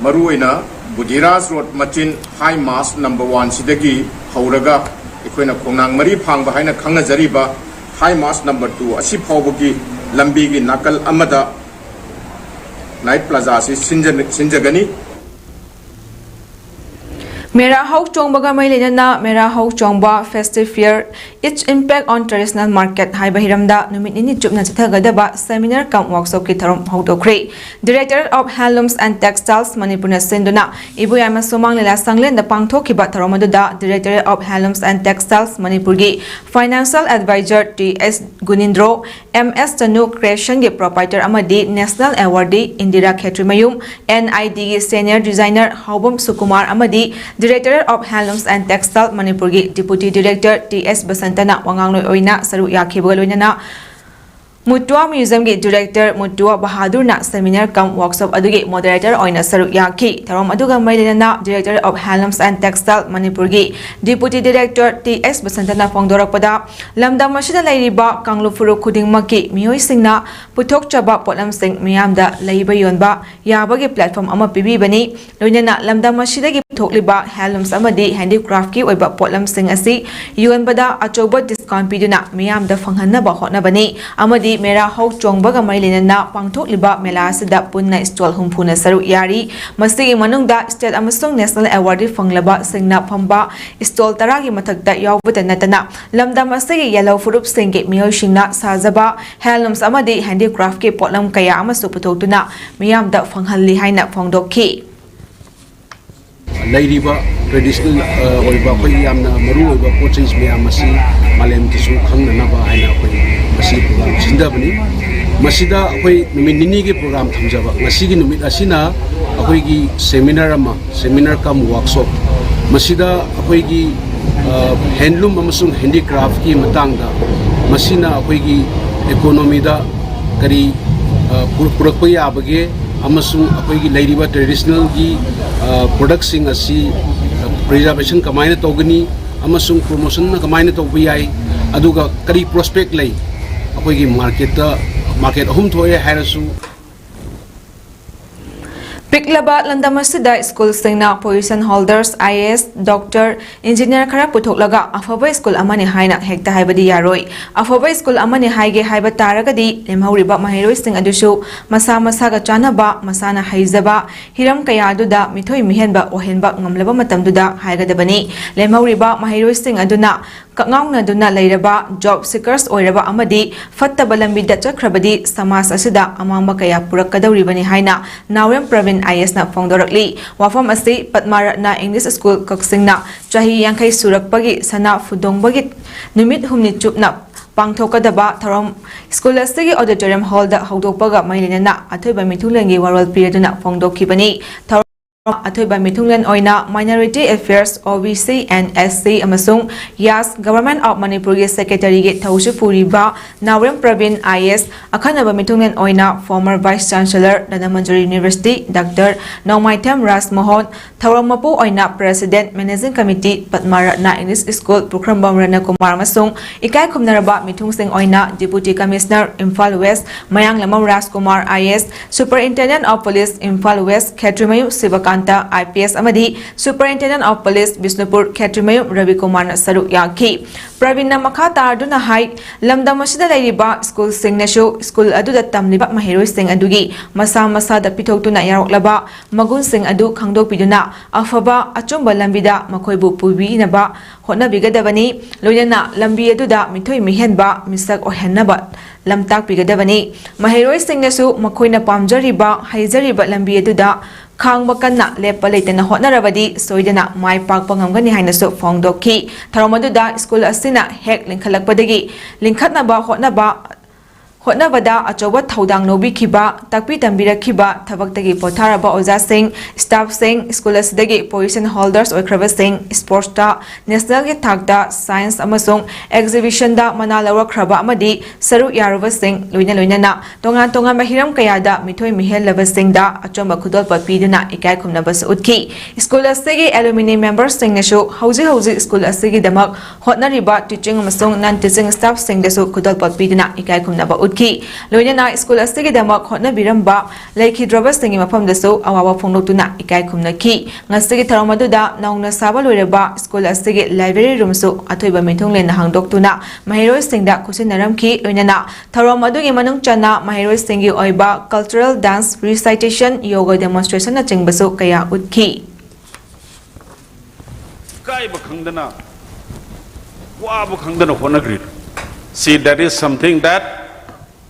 ꯃꯔꯨꯑꯣꯏꯅ ꯕꯨꯙꯤꯔꯥꯖ ꯔꯣꯗ ꯃꯆꯤꯟ High Mast number one ꯁꯤꯗꯒꯤ ꯍꯧꯔꯒ ꯑꯩꯈꯣꯏꯅ ꯈꯣꯡꯅꯥꯡ ꯃꯔꯤ ꯐꯥꯡꯕ ꯍꯥꯏꯅ ꯈꯪꯅꯖꯔꯤꯕ High Mast number two ꯑꯁꯤ ꯐꯥꯎꯕꯒꯤ ꯂꯝꯕꯤꯒꯤ ꯅꯥꯀꯜ ꯑꯃꯗ Night Plaza ꯑꯁꯤ ꯁꯤꯟꯖ-, ꯁꯤꯟꯖꯒꯅꯤ꯫ ꯃꯦꯔꯥ ꯍꯧ ꯆꯣꯡꯕꯒ ꯃꯔꯤ ꯂꯩꯅꯅ ꯃꯦꯔꯥ ꯍꯧ ꯆꯣꯡꯕ Festive Fair, Its Impact on Traditional Market ꯍꯥꯏꯕ ꯍꯤꯔꯝꯗ ꯅꯨꯃꯤꯠ ꯅꯤꯅꯤ ꯆꯨꯞꯅ ꯆꯠꯊꯒꯗꯕ seminar cum workshopꯀꯤ ꯊꯧꯔꯝ ꯍꯧꯗꯣꯛꯈ꯭ꯔꯦ꯫ Directorate of Handlooms and Textiles ꯃꯅꯤꯄꯨꯔꯅ ꯁꯤꯟꯗꯨꯅ ꯏꯕꯣꯌꯥꯏꯃ ꯁꯨꯃꯥꯡ ꯂꯤꯂꯥ ꯁꯪꯂꯦꯟꯗ ꯄꯥꯡꯊꯣꯛꯈꯤꯕ ꯊꯧꯔꯝ ꯑꯗꯨꯗ Directorate of Handlooms and Textiles ꯃꯅꯤꯄꯨꯔꯒꯤ Financial Advisor T S ꯒꯨꯅꯤꯟꯗ꯭ꯔꯣ, M S Tanu Creationꯒꯤ proprietor ꯑꯃꯗꯤ National Awardee Indira Khetrimayum, N I Dꯒꯤ senior designer ꯍꯥꯎꯕꯝ ꯁꯨꯀꯨꯃꯥꯔ ꯑꯃꯗꯤ Directorate of Handlooms and Textile ꯃꯅꯤꯄꯨꯔꯒꯤ Deputy Director T S ꯕꯁꯟꯇꯅ ꯋꯥꯉꯥꯡꯂꯣꯏ ꯑꯣꯏꯅ ꯁꯔꯨꯛ ꯌꯥꯈꯤꯕꯒ ꯂꯣꯏꯅꯅ ꯃꯨꯇꯨꯋꯥ Museumꯒꯤ Director ꯃꯨꯇꯨꯋꯥ ꯕꯍꯥꯗꯨꯔꯅ seminar cum workshop ꯑꯗꯨꯒꯤ moderator ꯑꯣꯏꯅ ꯁꯔꯨꯛ ꯌꯥꯈꯤ꯫ ꯊꯧꯔꯝ ꯑꯗꯨꯒ ꯃꯔꯤ ꯂꯩꯅꯅ Directorate of Handlooms and Textile ꯃꯅꯤꯄꯨꯔꯒꯤ Deputy Director T S ꯕꯁꯟꯇꯅ ꯐꯣꯡꯗꯣꯔꯛꯄꯗ, ꯂꯝꯗꯝ ꯑꯁꯤꯗ ꯂꯩꯔꯤꯕ ꯀꯥꯡꯂꯨꯞ ꯐꯨꯔꯨꯞ ꯈꯨꯗꯤꯡꯃꯛꯀꯤ ꯃꯤꯑꯣꯏꯁꯤꯡꯅ ꯄꯨꯊꯣꯛꯆꯕ ꯄꯣꯠꯂꯝꯁꯤꯡ ꯃꯤꯌꯥꯝꯗ ꯂꯩꯕ ꯌꯣꯟꯕ ꯌꯥꯕꯒꯤ platform ꯑꯃ ꯄꯤꯕꯤꯕꯅꯤ꯫ ꯂꯣꯏꯅꯅ ꯂꯝꯗꯝ ꯑꯁꯤꯗꯒꯤ ꯄꯨꯊꯣꯛꯂꯤꯕ handlooms ꯑꯃꯗꯤ handicraftꯀꯤ ꯑꯣꯏꯕ ꯄꯣꯠꯂꯝꯁꯤꯡ ꯑꯁꯤ ꯌꯣꯟꯕꯗ ꯑꯆꯧꯕ discount ꯄꯤꯗꯨꯅ ꯃꯤꯌꯥꯝꯗ ꯐꯪꯍꯟꯅꯕ ꯍꯣꯠꯅꯕꯅꯤ ꯑꯃꯗꯤ ꯃꯦꯔꯥ ꯍꯧ ꯆꯣꯡꯕꯒ ꯃꯔꯤ ꯂꯩꯅꯅ ꯄꯥꯡꯊꯣꯛꯂꯤꯕ ꯃꯦꯂꯥ ꯑꯁꯤꯗ ꯄꯨꯟꯅ stall ꯍꯨꯝꯐꯨꯅ ꯁꯔꯨꯛ ꯌꯥꯔꯤ꯫ ꯃꯁꯤꯒꯤ ꯃꯅꯨꯡꯗ state ꯑꯃꯁꯨꯡ national award ꯐꯪꯂꯕꯁꯤꯡꯅ ꯐꯝꯕ stall ꯇꯔꯥꯒꯤ ꯃꯊꯛꯇ ꯌꯥꯎꯕꯇ ꯅꯠꯇꯅ ꯂꯝꯗꯝ ꯑꯁꯤꯒꯤ ꯌꯦꯜꯍꯧ ꯐꯨꯔꯨꯞꯁꯤꯡꯒꯤ ꯃꯤꯑꯣꯏꯁꯤꯡꯅ ꯁꯥꯖꯕ handlooms ꯑꯃꯗꯤ handicraftꯀꯤ ꯄꯣꯠꯂꯝ ꯀꯌꯥ ꯑꯃꯁꯨ ꯄꯨꯊꯣꯛꯇꯨꯅ ꯃꯤꯌꯥꯝꯗ ꯐꯪꯍꯜꯂꯤ ꯍꯥꯏꯅ ꯐꯣꯡꯗꯣꯛꯈꯤ꯫ ꯂꯩꯔꯤꯕ traditional ꯑꯣꯏꯕ ꯑꯩꯈꯣꯏꯒꯤ ꯌꯥꯝꯅ ꯃꯔꯨ ꯑꯣꯏꯕ ꯄꯣꯠ ꯆꯩ ꯃꯌꯥꯝ ꯑꯁꯤ ꯃꯥꯂꯦꯝꯗꯁꯨ ꯈꯪꯅꯅꯕ ꯍꯥꯏꯅ ꯑꯩꯈꯣꯏ ꯃꯁꯤ program ꯁꯤꯟꯖꯕꯅꯤ꯫ ꯃꯁꯤꯗ ꯑꯩꯈꯣꯏ ꯅꯨꯃꯤꯠ ꯅꯤꯅꯤꯒꯤ program ꯊꯝꯖꯕ, ꯉꯁꯤꯒꯤ ꯅꯨꯃꯤꯠ ꯑꯁꯤꯅ ꯑꯩꯈꯣꯏꯒꯤ seminar ꯑꯃ, seminar cum workshop, ꯃꯁꯤꯗ ꯑꯩꯈꯣꯏꯒꯤ handloom ꯑꯃꯁꯨꯡ handicraftꯀꯤ ꯃꯇꯥꯡꯗ, ꯃꯁꯤꯅ ꯑꯩꯈꯣꯏꯒꯤ economyꯗ ꯀꯔꯤ ꯄꯨꯔꯛꯄ ꯌꯥꯕꯒꯦ ꯑꯃꯁꯨꯡ ꯑꯩꯈꯣꯏꯒꯤ ꯂꯩꯔꯤꯕ traditionalꯒꯤ productꯁꯤꯡ ꯑꯁꯤ preservation ꯀꯃꯥꯏꯅ ꯇꯧꯒꯅꯤ ꯑꯃꯁꯨꯡ promotionꯅ ꯀꯃꯥꯏꯅ ꯇꯧꯕ ꯌꯥꯏ, ꯑꯗꯨꯒ ꯀꯔꯤ prospect ꯂꯩ ꯑꯩꯈꯣꯏꯒꯤ marketꯇ꯫ Market ꯑꯍꯨꯝ ꯊꯣꯛꯑꯦ ꯍꯥꯏꯔꯁꯨ꯫ ꯄꯤꯛꯂꯕ ꯂꯝꯗꯝ ꯑꯁꯤꯗ ꯁ꯭ꯀꯨꯜꯁꯤꯡꯅ position holders, IAS, doctor, engineer ꯈꯔ ꯄꯨꯊꯣꯛꯂꯒ ꯑꯐꯕ ꯁ꯭ꯀꯨꯜ ꯑꯃꯅꯤ ꯍꯥꯏꯅ ꯍꯦꯛꯇ ꯍꯥꯏꯕꯗꯤ ꯌꯥꯔꯣꯏ꯫ ꯑꯐꯕ ꯁ꯭ꯀꯨꯜ ꯑꯃꯅꯤ ꯍꯥꯏꯒꯦ ꯍꯥꯏꯕ ꯇꯥꯔꯒꯗꯤ ꯂꯦꯝꯍꯧꯔꯤꯕ ꯃꯍꯩꯔꯣꯏꯁꯤꯡ ꯑꯗꯨꯁꯨ ꯃꯁꯥ ꯃꯁꯥꯒ ꯆꯥꯟꯅꯕ, ꯃꯁꯥꯅ ꯍꯩꯖꯕ ꯍꯤꯔꯝ ꯀꯌꯥ ꯑꯗꯨꯗ ꯃꯤꯊꯣꯏ ꯃꯤꯍꯦꯟꯕ ꯑꯣꯏꯍꯟꯕ ꯉꯝꯂꯕ ꯃꯇꯝꯗꯨꯗ ꯍꯥꯏꯒꯗꯕꯅꯤ꯫ ꯂꯦꯝꯍꯧꯔꯤꯕ ꯃꯍꯩꯔꯣꯏꯁꯤꯡ ꯑꯗꯨꯅ ꯀꯛꯉꯥꯎꯅꯗꯨꯅ ꯂꯩꯔꯕ, job seekers ꯑꯣꯏꯔꯕ ꯑꯃꯗꯤ ꯐꯠꯇꯕ ꯂꯝꯕꯤꯗ ꯆꯠꯈ꯭ꯔꯕꯗꯤ ꯁꯃꯥꯖ ꯑꯁꯤꯗ ꯑꯃꯥꯡꯕ ꯀꯌꯥ ꯄꯨꯔꯛꯀꯗꯧꯔꯤꯕꯅꯤ ꯍꯥꯏꯅ ꯅꯥꯎꯔꯦꯝ ꯄ꯭ꯔꯕꯤꯟ IASꯅ ꯐꯣꯡꯗꯣꯔꯛꯂꯤ꯫ ꯋꯥꯐꯝ ꯑꯁꯤ ꯄꯗꯃꯥ ꯔꯠꯅ English School ꯀꯛꯆꯤꯡꯅ ꯆꯍꯤ ꯌꯥꯡꯈꯩ ꯁꯨꯔꯛꯄꯒꯤ ꯁꯅꯥ ꯐꯨꯗꯣꯡꯕꯒꯤ ꯅꯨꯃꯤꯠ ꯍꯨꯝꯅꯤ ꯆꯨꯞꯅ ꯄꯥꯡꯊꯣꯛꯀꯗꯕ ꯊꯧꯔꯝ ꯁ꯭ꯀꯨꯜ ꯑꯁꯤꯒꯤ auditorium hallꯗ ꯍꯧꯗꯣꯛꯄꯒ ꯃꯔꯤ ꯂꯩꯅꯅ ꯑꯊꯣꯏꯕ ꯃꯤꯊꯨꯡꯂꯦꯟꯒꯤ ꯋꯥꯔꯣꯜ ꯄꯤꯔꯗꯨꯅ ꯐꯣꯡꯗꯣꯛꯈꯤꯕꯅꯤ꯫ ꯊꯧꯔꯝ ꯑꯊꯣꯏꯕ ꯃꯤꯊꯨꯡꯂꯦꯟ ꯑꯣꯏꯅ Minority Affairs, OBC and SC ꯑꯃꯁꯨꯡ YAS Government of Manipurꯒꯤ Secretaryꯒꯤ ꯊꯧꯁꯤ ꯄꯨꯔꯤꯕ ꯅꯥꯎꯔꯦꯝ ꯄ꯭ꯔꯕꯤꯟ IAS, ꯑꯈꯟꯅꯕ ꯃꯤꯊꯨꯡꯂꯦꯟ ꯑꯣꯏꯅ former Vice Chancellor Dhanamanjuri University Doctor ꯅꯣꯡꯃꯥꯏꯊꯦꯝ ꯔꯥꯖꯃꯣꯍꯟ, ꯊꯧꯔꯝ ꯃꯄꯨ ꯑꯣꯏꯅ President Managing Committee ꯄꯗꯃꯥ ꯔꯠꯅ English School ꯄꯨꯈ꯭ꯔꯝꯕꯝ ꯔꯠꯅꯀꯨꯃꯥꯔ ꯑꯃꯁꯨꯡ ꯏꯀꯥꯏ ꯈꯨꯝꯅꯔꯕ ꯃꯤꯊꯨꯡꯁꯤꯡ ꯑꯣꯏꯅ Deputy Commissioner Imphal West Mayanglambam Rajkumar IAS, Superintendent of Police Imphal West Khetrimayum ꯁꯤꯕꯀꯥꯟꯇ ꯃꯍꯥꯟꯇ, I P S ꯑꯃꯗꯤ Superintendent of Police ꯕꯤꯁꯅꯨꯄꯨꯔ ꯈꯦꯇ꯭ꯔꯤꯃꯌꯨꯝ ꯔꯕꯤꯀꯨꯃꯥꯔꯅ ꯁꯔꯨꯛ ꯌꯥꯈꯤ꯫ ꯄ꯭ꯔꯕꯤꯟꯅ ꯃꯈꯥ ꯇꯥꯗꯨꯅ ꯍꯥꯏ, ꯂꯝꯗꯝ ꯑꯁꯤꯗ ꯂꯩꯔꯤꯕ ꯁ꯭ꯀꯨꯜꯁꯤꯡꯅꯁꯨ ꯁ꯭ꯀꯨꯜ ꯑꯗꯨꯗ ꯇꯝꯂꯤꯕ ꯃꯍꯩꯔꯣꯏꯁꯤꯡ ꯑꯗꯨꯒꯤ ꯃꯁꯥ ꯃꯁꯥꯗ ꯄꯤꯊꯣꯛꯇꯨꯅ ꯌꯥꯎꯔꯛꯂꯕ ꯃꯒꯨꯟꯁꯤꯡ ꯑꯗꯨ ꯈꯪꯗꯣꯛꯄꯤꯗꯨꯅ ꯑꯐꯕ ꯑꯆꯨꯝꯕ ꯂꯝꯕꯤꯗ ꯃꯈꯣꯏꯕꯨ ꯄꯨꯕꯤꯅꯕ ꯍꯣꯠꯅꯕꯤꯒꯗꯕꯅꯤ꯫ ꯂꯣꯏꯅꯅ ꯂꯝꯕꯤ ꯑꯗꯨꯗ ꯃꯤꯊꯣꯏ ꯃꯤꯍꯦꯟꯕ ꯃꯤꯁꯛ ꯑꯣꯏꯍꯟꯅꯕ ꯂꯝꯇꯥꯛꯄꯤꯒꯗꯕꯅꯤ꯫ ꯃꯍꯩꯔꯣꯏꯁꯤꯡꯅꯁꯨ ꯃꯈꯣꯏꯅ ꯄꯥꯝꯖꯔꯤꯕ, ꯍꯩꯖꯔꯤꯕ ꯂꯝꯕꯤ ꯑꯗꯨꯗ ꯈꯥꯡꯕ ꯀꯟꯅ ꯂꯦꯞꯄ ꯂꯩꯇꯅ ꯍꯣꯠꯅꯔꯕꯗꯤ ꯁꯣꯏꯗꯅ ꯃꯥꯏ ꯄꯥꯛꯄ ꯉꯝꯒꯅꯤ ꯍꯥꯏꯅꯁꯨ ꯐꯣꯡꯗꯣꯛꯈꯤ꯫ ꯊꯧꯔꯝ ꯑꯗꯨꯗ ꯁ꯭ꯀꯨꯜ ꯑꯁꯤꯅ ꯍꯦꯛ ꯂꯤꯡꯈꯠꯂꯛꯄꯗꯒꯤ ꯂꯤꯡꯈꯠꯅꯕ ꯍꯣꯠꯅꯕ, ꯍꯣꯠꯅꯕꯗ ꯑꯆꯧꯕ ꯊꯧꯗꯥꯡ ꯂꯧꯕꯤꯈꯤꯕ, ꯇꯥꯛꯄꯤ ꯇꯝꯕꯤꯔꯛꯈꯤꯕ, ꯊꯕꯛꯇꯒꯤ ꯄꯣꯊꯥꯔꯕ ꯑꯣꯖꯥꯁꯤꯡ, staffꯁꯤꯡ, ꯁ꯭ꯀꯨꯜ ꯑꯁꯤꯗꯒꯤ position holderss ꯑꯣꯏꯈ꯭ꯔꯕꯁꯤꯡ, sportsꯇ nationalꯒꯤ ꯊꯥꯛꯇ, science ꯑꯃꯁꯨꯡ exhibitionꯗ ꯃꯅꯥ ꯂꯧꯔꯛꯈ꯭ꯔꯕ ꯑꯃꯗꯤ ꯁꯔꯨꯛ ꯌꯥꯔꯨꯕꯁꯤꯡ, ꯂꯣꯏꯅ ꯂꯣꯏꯅꯅ ꯇꯣꯉꯥꯟ ꯇꯣꯉꯥꯟꯕ ꯍꯤꯔꯝ ꯀꯌꯥꯗ ꯃꯤꯊꯣꯏ ꯃꯤꯍꯦꯜꯂꯕꯁꯤꯡꯗ ꯑꯆꯨꯝꯕ ꯈꯨꯗꯣꯜꯄꯣꯠ ꯄꯤꯗꯨꯅ ꯏꯀꯥꯏ ꯈꯨꯝꯅꯕꯁꯨ ꯎꯠꯈꯤ꯫ ꯁ꯭ꯀꯨꯜ ꯑꯁꯤꯒꯤ alumni memberꯁꯤꯡꯅꯁꯨ ꯍꯧꯖꯤꯛ ꯍꯧꯖꯤꯛ ꯁ꯭ꯀꯨꯜ ꯑꯁꯤꯒꯤꯗꯃꯛ ꯍꯣꯠꯅꯔꯤꯕ teaching ꯑꯃꯁꯨꯡ non teaching staffꯁꯤꯡꯗꯁꯨ ꯈꯨꯗꯣꯜꯄꯣꯠ ꯄꯤꯗꯨꯅ ꯏꯀꯥꯏ ꯈꯨꯝꯅꯕ ꯎꯠꯈꯤ꯫ ꯂꯣꯏꯅꯅ ꯁ꯭ꯀꯨꯜ ꯑꯁꯤꯒꯤꯗꯃꯛ ꯍꯣꯠꯅꯕꯤꯔꯝꯕ ꯂꯩꯈꯤꯗ꯭ꯔꯕꯁꯤꯡꯒꯤ ꯃꯐꯝꯗꯁꯨ ꯑꯋꯥꯕ ꯐꯣꯡꯗꯣꯛꯇꯨꯅ ꯏꯀꯥꯏ ꯈꯨꯝꯅꯈꯤ꯫ ꯉꯁꯤꯒꯤ ꯊꯧꯔꯝ ꯑꯗꯨꯗ ꯅꯧꯅ ꯁꯥꯕ ꯂꯣꯏꯔꯕ ꯁ꯭ꯀꯨꯜ ꯑꯁꯤꯒꯤ library roomꯁꯨ ꯑꯊꯣꯏꯕ ꯃꯤꯊꯨꯡꯂꯦꯟꯅ ꯍꯥꯡꯗꯣꯛꯇꯨꯅ ꯃꯍꯩꯔꯣꯏꯁꯤꯡꯗ ꯈꯨꯠꯁꯤꯟꯅꯔꯝꯈꯤ꯫ ꯂꯣꯏꯅꯅ ꯊꯧꯔꯝ ꯑꯗꯨꯒꯤ ꯃꯅꯨꯡ ꯆꯟꯅ ꯃꯍꯩꯔꯣꯏꯁꯤꯡꯒꯤ ꯑꯣꯏꯕ cultural dance, recitation, yoga demonstrationꯅꯆꯤꯡꯕꯁꯨ ꯀꯌꯥ ꯎꯠꯈꯤ꯫ ꯏꯀꯥꯏꯕ ꯈꯪꯗꯅ, ꯋꯥꯕ ꯈꯪꯗꯅ ꯍꯣꯠꯅꯈ꯭ꯔꯤꯗꯣ꯫ See, that is something that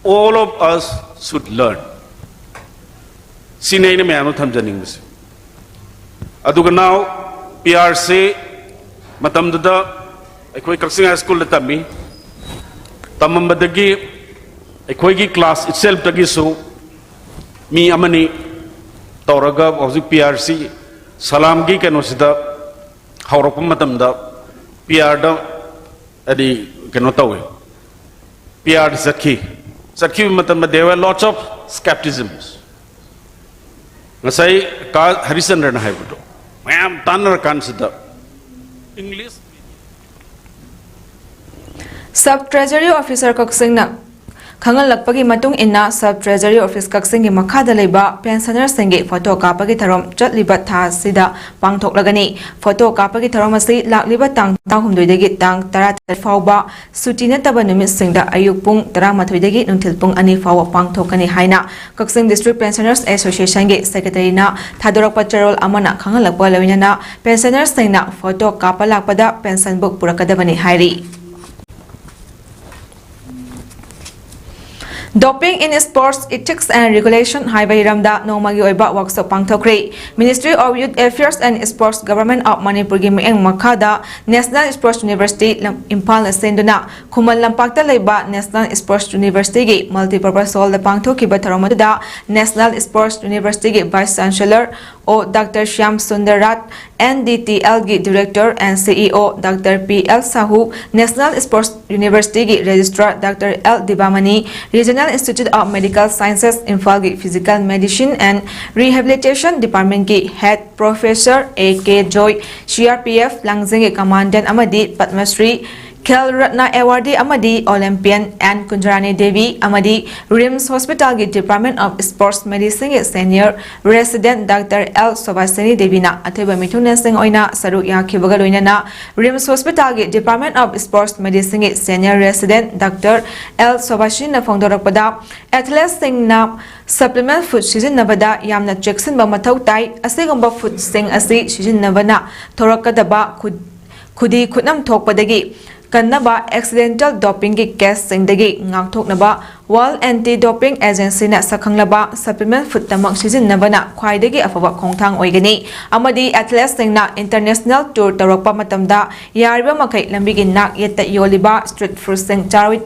all of us should learn. ꯁꯤꯅꯤ ꯑꯩꯅ ꯃꯌꯥꯝꯗ ꯊꯝꯖꯅꯤꯡꯕꯁꯦ꯫ ꯑꯗꯨꯒ now P R C ꯃꯇꯝꯗꯨꯗ ꯑꯩꯈꯣꯏ ꯀꯛꯆꯤꯡ ꯍꯥꯏ ꯁ꯭ꯀꯨꯜꯗ ꯇꯝꯃꯤ꯫ ꯇꯝꯃꯝꯕꯗꯒꯤ ꯑꯩꯈꯣꯏꯒꯤ class itselfꯇꯒꯤꯁꯨ ꯃꯤ ꯑꯃꯅꯤ ꯇꯧꯔꯒ ꯍꯧꯖꯤꯛ P R C ꯁꯂꯥꯝꯒꯤ ꯀꯩꯅꯣꯁꯤꯗ ꯍꯧꯔꯛꯄ ꯃꯇꯝꯗ P Rꯗ ꯍꯥꯏꯗꯤ ꯀꯩꯅꯣ ꯇꯧꯋꯤ꯫ P Rꯗ ꯆꯠꯈꯤ꯫ ꯆꯠꯈꯤꯕ ꯃꯇꯝꯗ there were lots of skepticisms. ꯉꯁꯥꯏ ꯀꯥ ꯍꯔꯤꯆꯟꯗ꯭ꯔꯅ ꯍꯥꯏꯕꯗꯣ ꯃꯌꯥꯝ ꯇꯥꯟꯅꯔꯀꯥꯟꯁꯤꯗ English Sub Treasury Officer ꯀꯛꯆꯤꯡꯅ ꯈꯪꯍꯜꯂꯛꯄꯒꯤ ꯃꯇꯨꯡ ꯏꯟꯅ, Sub Treasury Office ꯀꯛꯆꯤꯡꯒꯤ ꯃꯈꯥꯗ ꯂꯩꯕ pensioner ꯁꯤꯡꯒꯤ photo ꯀꯥꯞꯄꯒꯤ ꯊꯧꯔꯝ ꯆꯠꯂꯤꯕ ꯊꯥ ꯑꯁꯤꯗ ꯄꯥꯡꯊꯣꯛꯂꯒꯅꯤ꯫ Photo ꯀꯥꯞꯄꯒꯤ ꯊꯧꯔꯝ ꯑꯁꯤ ꯂꯥꯛꯂꯤꯕ ꯇꯥꯡ ꯇꯔꯥꯍꯨꯝꯗꯣꯏꯗꯒꯤ ꯇꯥꯡ ꯇꯔꯥꯇꯔꯦꯠ ꯐꯥꯎꯕ ꯁꯨꯇꯤ ꯅꯠꯇꯕ ꯅꯨꯃꯤꯠꯁꯤꯡꯗ ꯑꯌꯨꯛ ꯄꯨꯡ ꯇꯔꯥꯃꯥꯊꯣꯏꯗꯒꯤ ꯅꯨꯡꯊꯤꯜ ꯄꯨꯡ ꯑꯅꯤ ꯐꯥꯎꯕ ꯄꯥꯡꯊꯣꯛꯀꯅꯤ ꯍꯥꯏꯅ ꯀꯛꯆꯤꯡ District Pensioners Association ꯒꯤ Secretary ꯅ ꯊꯥꯗꯣꯔꯛꯄ ꯆꯦꯔꯣꯜ ꯑꯃꯅ ꯈꯪꯍꯜꯂꯛꯄ ꯂꯣꯏꯅꯅ, pensioner ꯁꯤꯡꯅ photo ꯀꯥꯞꯄ ꯂꯥꯛꯄꯗ pension book ꯄꯨꯔꯛꯀꯗꯕꯅꯤ ꯍꯥꯏꯔꯤ꯫ Doping in Sports, Ethics and Regulation ꯍꯥꯏꯕ ꯍꯤꯔꯝꯗ ꯅꯣꯡꯃꯒꯤ ꯑꯣꯏꯕ workshop ꯄꯥꯡꯊꯣꯛꯈ꯭ꯔꯦ꯫ Ministry of Youth Affairs and Sports, Government of Manipur ꯒꯤ ꯃꯤꯠꯌꯦꯡ ꯃꯈꯥꯗ National Sports University ꯂꯝ-, ꯏꯝꯐꯥꯜꯅ ꯁꯤꯟꯗꯨꯅ ꯈꯨꯃꯟ ꯂꯝꯄꯥꯛꯇ ꯂꯩꯕ National Sports University ꯒꯤ multipurpose hall ꯗ ꯄꯥꯡꯊꯣꯛꯈꯤꯕ ꯊꯧꯔꯝ ꯑꯗꯨꯗ National Sports University ꯒꯤ Vice Chancellor ꯑꯣ ꯗꯥꯛꯇꯔ ꯁ꯭ꯌꯥꯝ ꯁꯨꯟꯗꯔ ꯔꯥꯖ, N D T L ꯒꯤ Director and C E O doctor P L Shahu, National Sports University ꯒꯤ Registrar doctor L ꯗꯤꯕꯥꯃꯅꯤ, Regional Institute of Medical Sciences ꯏꯝꯐꯥꯜꯒꯤ Physical Medicine and Rehabilitation Department ꯀꯤ Head Professor A K joy, C R P F ꯂꯥꯡꯖꯤꯡꯒꯤ Commandant ꯑꯃꯗꯤ Padma Shri Khel Ratna Awardee ꯑꯃꯗꯤ Olympian N ꯀꯨꯟꯖꯔꯥꯅꯤ ꯗꯦꯕꯤ ꯑꯃꯗꯤ RIMS Hospital ꯒꯤ Department of Sports Medicine ꯒꯤ Senior Resident doctor L ꯁꯣꯚꯥꯁꯤꯅꯤ ꯗꯦꯕꯤꯅ ꯑꯊꯣꯏꯕ ꯃꯤꯊꯨꯡꯂꯦꯟꯁꯤꯡ ꯑꯣꯏꯅ ꯁꯔꯨꯛ ꯌꯥꯈꯤꯕꯒ ꯂꯣꯏꯅꯅ RIMS Hospital ꯒꯤ Department of Sports Medicine ꯒꯤ Senior Resident doctor L ꯁꯣꯚꯥꯁꯤꯅꯤꯅ ꯐꯣꯡꯗꯣꯔꯛꯄꯗ, athlete ꯁꯤꯡꯅ supplement food ꯁꯤꯖꯤꯟꯅꯕꯗ ꯌꯥꯝꯅ ꯆꯦꯛꯁꯤꯟꯕ ꯃꯊꯧ ꯇꯥꯏ꯫ ꯑꯁꯤꯒꯨꯝꯕ food ꯁꯤꯡ ꯑꯁꯤ ꯁꯤꯖꯤꯟꯅꯕꯅ ꯊꯣꯔꯛꯀꯗꯕ ꯈꯨ-, ꯈꯨꯗꯤ ꯈꯨꯠꯅꯝ ꯊꯣꯛꯄꯗꯒꯤ ꯀꯟꯅꯕ, accidental doping ꯒꯤ case ꯁꯤꯡꯗꯒꯤ ꯉꯥꯛꯊꯣꯛꯅꯕ World Anti Doping Agency ꯅ ꯁꯛꯈꯪꯂꯕ supplement food ꯇꯃꯛ ꯁꯤꯖꯤꯟꯅꯕꯅ ꯈ꯭ꯋꯥꯏꯗꯒꯤ ꯑꯐꯕ ꯈꯣꯡꯊꯥꯡ ꯑꯣꯏꯒꯅꯤ ꯑꯃꯗꯤ athlete ꯁꯤꯡꯅ international tour ꯇꯧꯔꯛꯄ ꯃꯇꯝꯗ ꯌꯥꯔꯤꯕ ꯃꯈꯩ ꯂꯝꯕꯤꯒꯤ ꯅꯥꯛ ꯌꯦꯠꯇ ꯌꯣꯜꯂꯤꯕ street food ꯁꯤꯡ ꯆꯥꯔꯣꯏ-,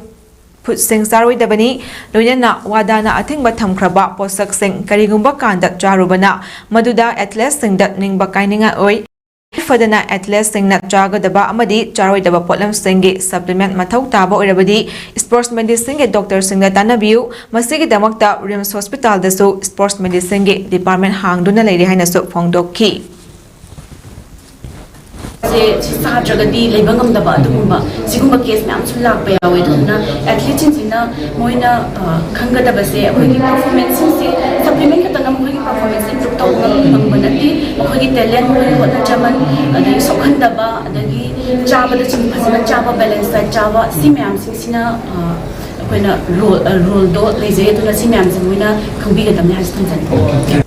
food ꯁꯤꯡ ꯆꯥꯔꯣꯏꯗꯕꯅꯤ꯫ ꯂꯣꯏꯅꯅ WADA ꯅ ꯑꯊꯤꯡꯕ ꯊꯝꯈ꯭ꯔꯕ ꯄꯣꯠꯁꯛꯁꯤꯡ ꯀꯔꯤꯒꯨꯝꯕ ꯀꯥꯟꯗ ꯆꯥꯔꯨꯕꯅ ꯃꯗꯨꯗ athlete ꯁꯤꯡꯗ ꯅꯤꯡꯕ ꯀꯥꯏꯅꯤꯡꯉꯥꯏ ꯑꯣꯏ꯫ ꯐꯗꯅ athlete ꯁꯤꯡꯅ ꯆꯥꯒꯗꯕ ꯑꯃꯗꯤ ꯆꯥꯔꯣꯏꯗꯕ ꯄꯣꯠꯂꯝꯁꯤꯡꯒꯤ supplement ꯃꯊꯧ ꯇꯥꯕ ꯑꯣꯏꯔꯕꯗꯤ sports medicine ꯒꯤ doctor ꯁꯤꯡꯗ ꯇꯥꯟꯅꯕꯤꯌꯨ꯫ ꯃꯁꯤꯒꯤꯗꯃꯛꯇ RIMS Hospital ꯗꯁꯨ sports medicine ꯒꯤ department ꯍꯥꯡꯗꯨꯅ ꯂꯩꯔꯤ ꯍꯥꯏꯅꯁꯨ ꯐꯣꯡꯗꯣꯛꯈꯤ꯫ ꯁꯤ ꯁꯤ ꯆꯥꯗ꯭ꯔꯒꯗꯤ ꯂꯩꯕ ꯉꯝꯗꯕ ꯑꯗꯨꯒꯨꯝꯕ ꯁꯤꯒꯨꯝꯕ ꯀꯦꯁ ꯃꯌꯥꯝꯁꯨ ꯂꯥꯛꯄ ꯌꯥꯎꯋꯦ꯫ ꯑꯗꯨꯗꯨꯅ ꯑꯦꯊꯂꯤꯠꯁꯤꯡꯁꯤꯅ ꯃꯣꯏꯅ ꯈꯪꯒꯗꯕꯁꯦ ꯑꯩꯈꯣꯏꯒꯤ ꯄꯔꯐꯣꯔꯃꯦꯟꯁꯁꯤꯡꯁꯦ ꯁꯄ꯭ꯂꯤꯃꯦꯟ ꯈꯛꯇꯅ ꯃꯈꯣꯏꯒꯤ ꯄꯔꯐꯣꯔꯃꯦꯟꯁ ꯏꯝꯄ꯭ꯔꯨꯞ ꯇꯧꯕ ꯉꯝꯕ ꯅꯠꯇꯦ꯫ ꯃꯈꯣꯏꯒꯤ ꯇꯦꯂꯦꯟ, ꯃꯈꯣꯏꯒꯤ ꯍꯣꯠꯅꯖꯃꯟ, ꯑꯗꯒꯤ ꯁꯣꯛꯍꯟꯗꯕ, ꯑꯗꯒꯤ ꯆꯥꯕꯗ ꯆꯤꯡ ꯐꯖꯅ ꯆꯥꯕ, ꯕꯦꯂꯦꯟꯁ ꯗꯥꯏꯠ ꯆꯥꯕ, ꯁꯤ ꯃꯌꯥꯝꯁꯤꯡꯁꯤꯅ ꯑꯩꯈꯣꯏꯅ ꯔꯣꯜ ꯔꯣꯜꯗꯣ ꯂꯩꯖꯩ꯫ ꯑꯗꯨꯅ ꯁꯤ ꯃꯌꯥꯝꯁꯦ ꯃꯣꯏꯅ ꯈꯪꯕꯤꯒꯗꯕꯅꯤ ꯍꯥꯏꯁꯤ ꯊꯝꯖꯅꯤꯡꯉꯤ꯫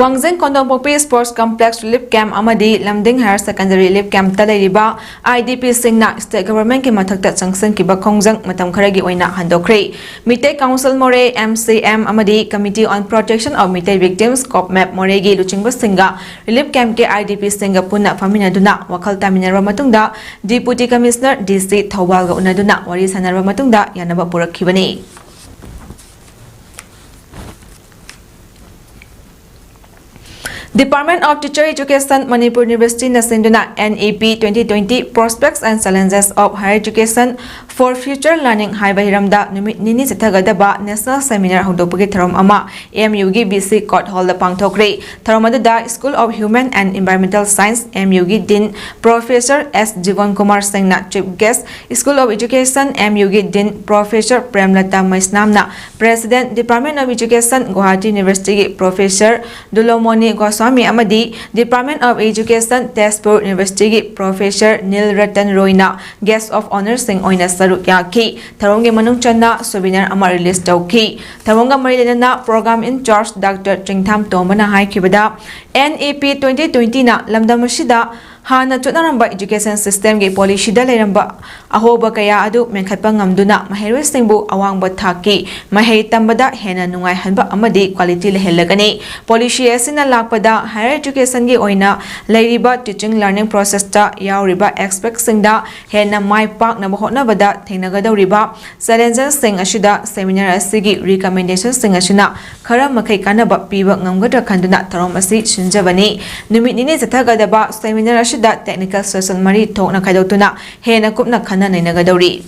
ꯋꯥꯡꯖꯤꯡ ꯈꯣꯡꯖꯣꯝ ꯄꯣꯛꯄꯤ Sports Complex Relief Camp ꯑꯃꯗꯤ ꯂꯝꯗꯤꯡ Higher Secondary Relief Campꯇ ꯂꯩꯔꯤꯕ IDPꯁꯤꯡꯅ state governmentꯀꯤ ꯃꯊꯛꯇ ꯆꯪꯁꯤꯟꯈꯤꯕ ꯈꯣꯡꯖꯪ ꯃꯇꯝ ꯈꯔꯒꯤ ꯑꯣꯏꯅ ꯍꯟꯗꯣꯛꯈ꯭ꯔꯦ꯫ ꯃꯤꯇꯩ Council ꯃꯣꯔꯦ, MCM ꯑꯃꯗꯤ Committee on Protection of Meitei Victims, COPMAV ꯃꯣꯔꯦꯒꯤ ꯂꯨꯆꯤꯡꯕꯁꯤꯡꯒ relief campꯀꯤ IDPꯁꯤꯡꯒ ꯄꯨꯟꯅ ꯐꯝꯃꯤꯟꯅꯗꯨꯅ ꯋꯥꯈꯜ ꯇꯥꯃꯤꯟꯅꯔꯕ ꯃꯇꯨꯡꯗ Deputy Commissioner DC ꯊꯧꯕꯥꯜꯒ ꯎꯅꯗꯨꯅ ꯋꯥꯔꯤ ꯁꯥꯟꯅꯔꯕ ꯃꯇꯨꯡꯗ ꯌꯥꯅꯕ ꯄꯨꯔꯛꯈꯤꯕꯅꯤ꯫ Department of Teacher Education, Manipur Universityꯅ ꯁꯤꯟꯗꯨꯅ NEP twenty twenty Prospects and Challenges of Higher Education for Future Learning ꯍꯥꯏꯕ ꯍꯤꯔꯝꯗ ꯅꯨꯃꯤꯠ ꯅꯤꯅꯤ ꯆꯠꯊꯒꯗꯕ national seminar ꯍꯧꯗꯣꯛꯄꯒꯤ ꯊꯧꯔꯝ ꯑꯃ MUꯒꯤ BC Court Hallꯗ ꯄꯥꯡꯊꯣꯛꯈ꯭ꯔꯦ꯫ ꯊꯧꯔꯝ ꯑꯗꯨꯗ School of Human and Environmental Science, MUꯒꯤ Dean Professor S ꯖꯤꯕꯟ ꯀꯨꯃꯥꯔ ꯁꯤꯡꯅ chief guest, School of Education, MUꯒꯤ Dean Professor ꯄ꯭ꯔꯦꯝꯂꯇꯥ ꯃꯩꯁꯅꯥꯝꯅ President, Department of Education, Guwahati Universityꯒꯤ Professor ꯗꯨꯂꯣꯃꯣꯅꯤ Goswami ꯑꯃꯗꯤ Department of Education, Tezpur Universityꯒꯤ Professor nil Ratan ꯔꯣꯏꯅ guest of honourꯁꯤꯡ ꯑꯣꯏꯅ ꯁꯔꯨꯛ ꯌꯥꯈꯤ꯫ ꯊꯧꯔꯝꯒꯤ ꯃꯅꯨꯡ ꯆꯟꯅ souvenir ꯑꯃ release ꯇꯧꯈꯤ꯫ ꯊꯧꯔꯝꯒ ꯃꯔꯤ ꯂꯩꯅꯅ program in charge Doctor ꯆꯤꯡꯊꯥꯝ ꯇꯣꯝꯕꯅ ꯍꯥꯏꯈꯤꯕꯗ, NEP twenty twentyꯅ ꯂꯝꯗꯝ ꯑꯁꯤꯗ ꯍꯥꯟꯅ ꯆꯠꯅꯔꯝꯕ education systemꯒꯤ policyꯗ ꯂꯩꯔꯝꯕ ꯑꯍꯣꯕ ꯀꯌꯥ ꯑꯗꯨ ꯃꯦꯟꯈꯠꯄ ꯉꯝꯗꯨꯅ ꯃꯍꯩꯔꯣꯏꯁꯤꯡꯕꯨ ꯑꯋꯥꯡꯕ ꯊꯥꯛꯀꯤ ꯃꯍꯩ ꯇꯝꯕꯗ ꯍꯦꯟꯅ ꯅꯨꯡꯉꯥꯏꯍꯟꯕ ꯑꯃꯗꯤ quality ꯂꯩꯍꯜꯂꯒꯅꯤ꯫ Policy ꯑꯁꯤꯅ ꯂꯥꯛꯄꯗ higher educationꯒꯤ ꯑꯣꯏꯅ ꯂꯩꯔꯤꯕ teaching learning processꯇ ꯌꯥꯎꯔꯤꯕ aspectꯁꯤꯡꯗ ꯍꯦꯟꯅ ꯃꯥꯏ ꯄꯥꯛꯅꯕ ꯍꯣꯠꯅꯕꯗ ꯊꯦꯡꯅꯒꯗꯧꯔꯤꯕ challengesꯁꯤꯡ ꯑꯁꯤꯗ seminar ꯑꯁꯤꯒꯤ recommendationꯁꯤꯡ ꯑꯁꯤꯅ ꯈꯔ ꯃꯈꯩ ꯀꯥꯟꯅꯕ ꯄꯤꯕ ꯉꯝꯒꯗ꯭ꯔꯥ ꯈꯟꯗꯨꯅ ꯊꯧꯔꯝ ꯑꯁꯤ ꯁꯤꯟꯖꯕꯅꯤ꯫ ꯅꯨꯃꯤꯠ ꯅꯤꯅꯤ ꯆꯠꯊꯒꯗꯕ seminar ꯑꯁꯤꯗ technical session ꯃꯔꯤ ꯊꯣꯛꯅ ꯈꯥꯏꯗꯣꯛꯇꯨꯅ ꯍꯦꯟꯅ ꯀꯨꯞꯅ ꯈꯟꯅ ꯅꯩꯅꯒꯗꯧꯔꯤ꯫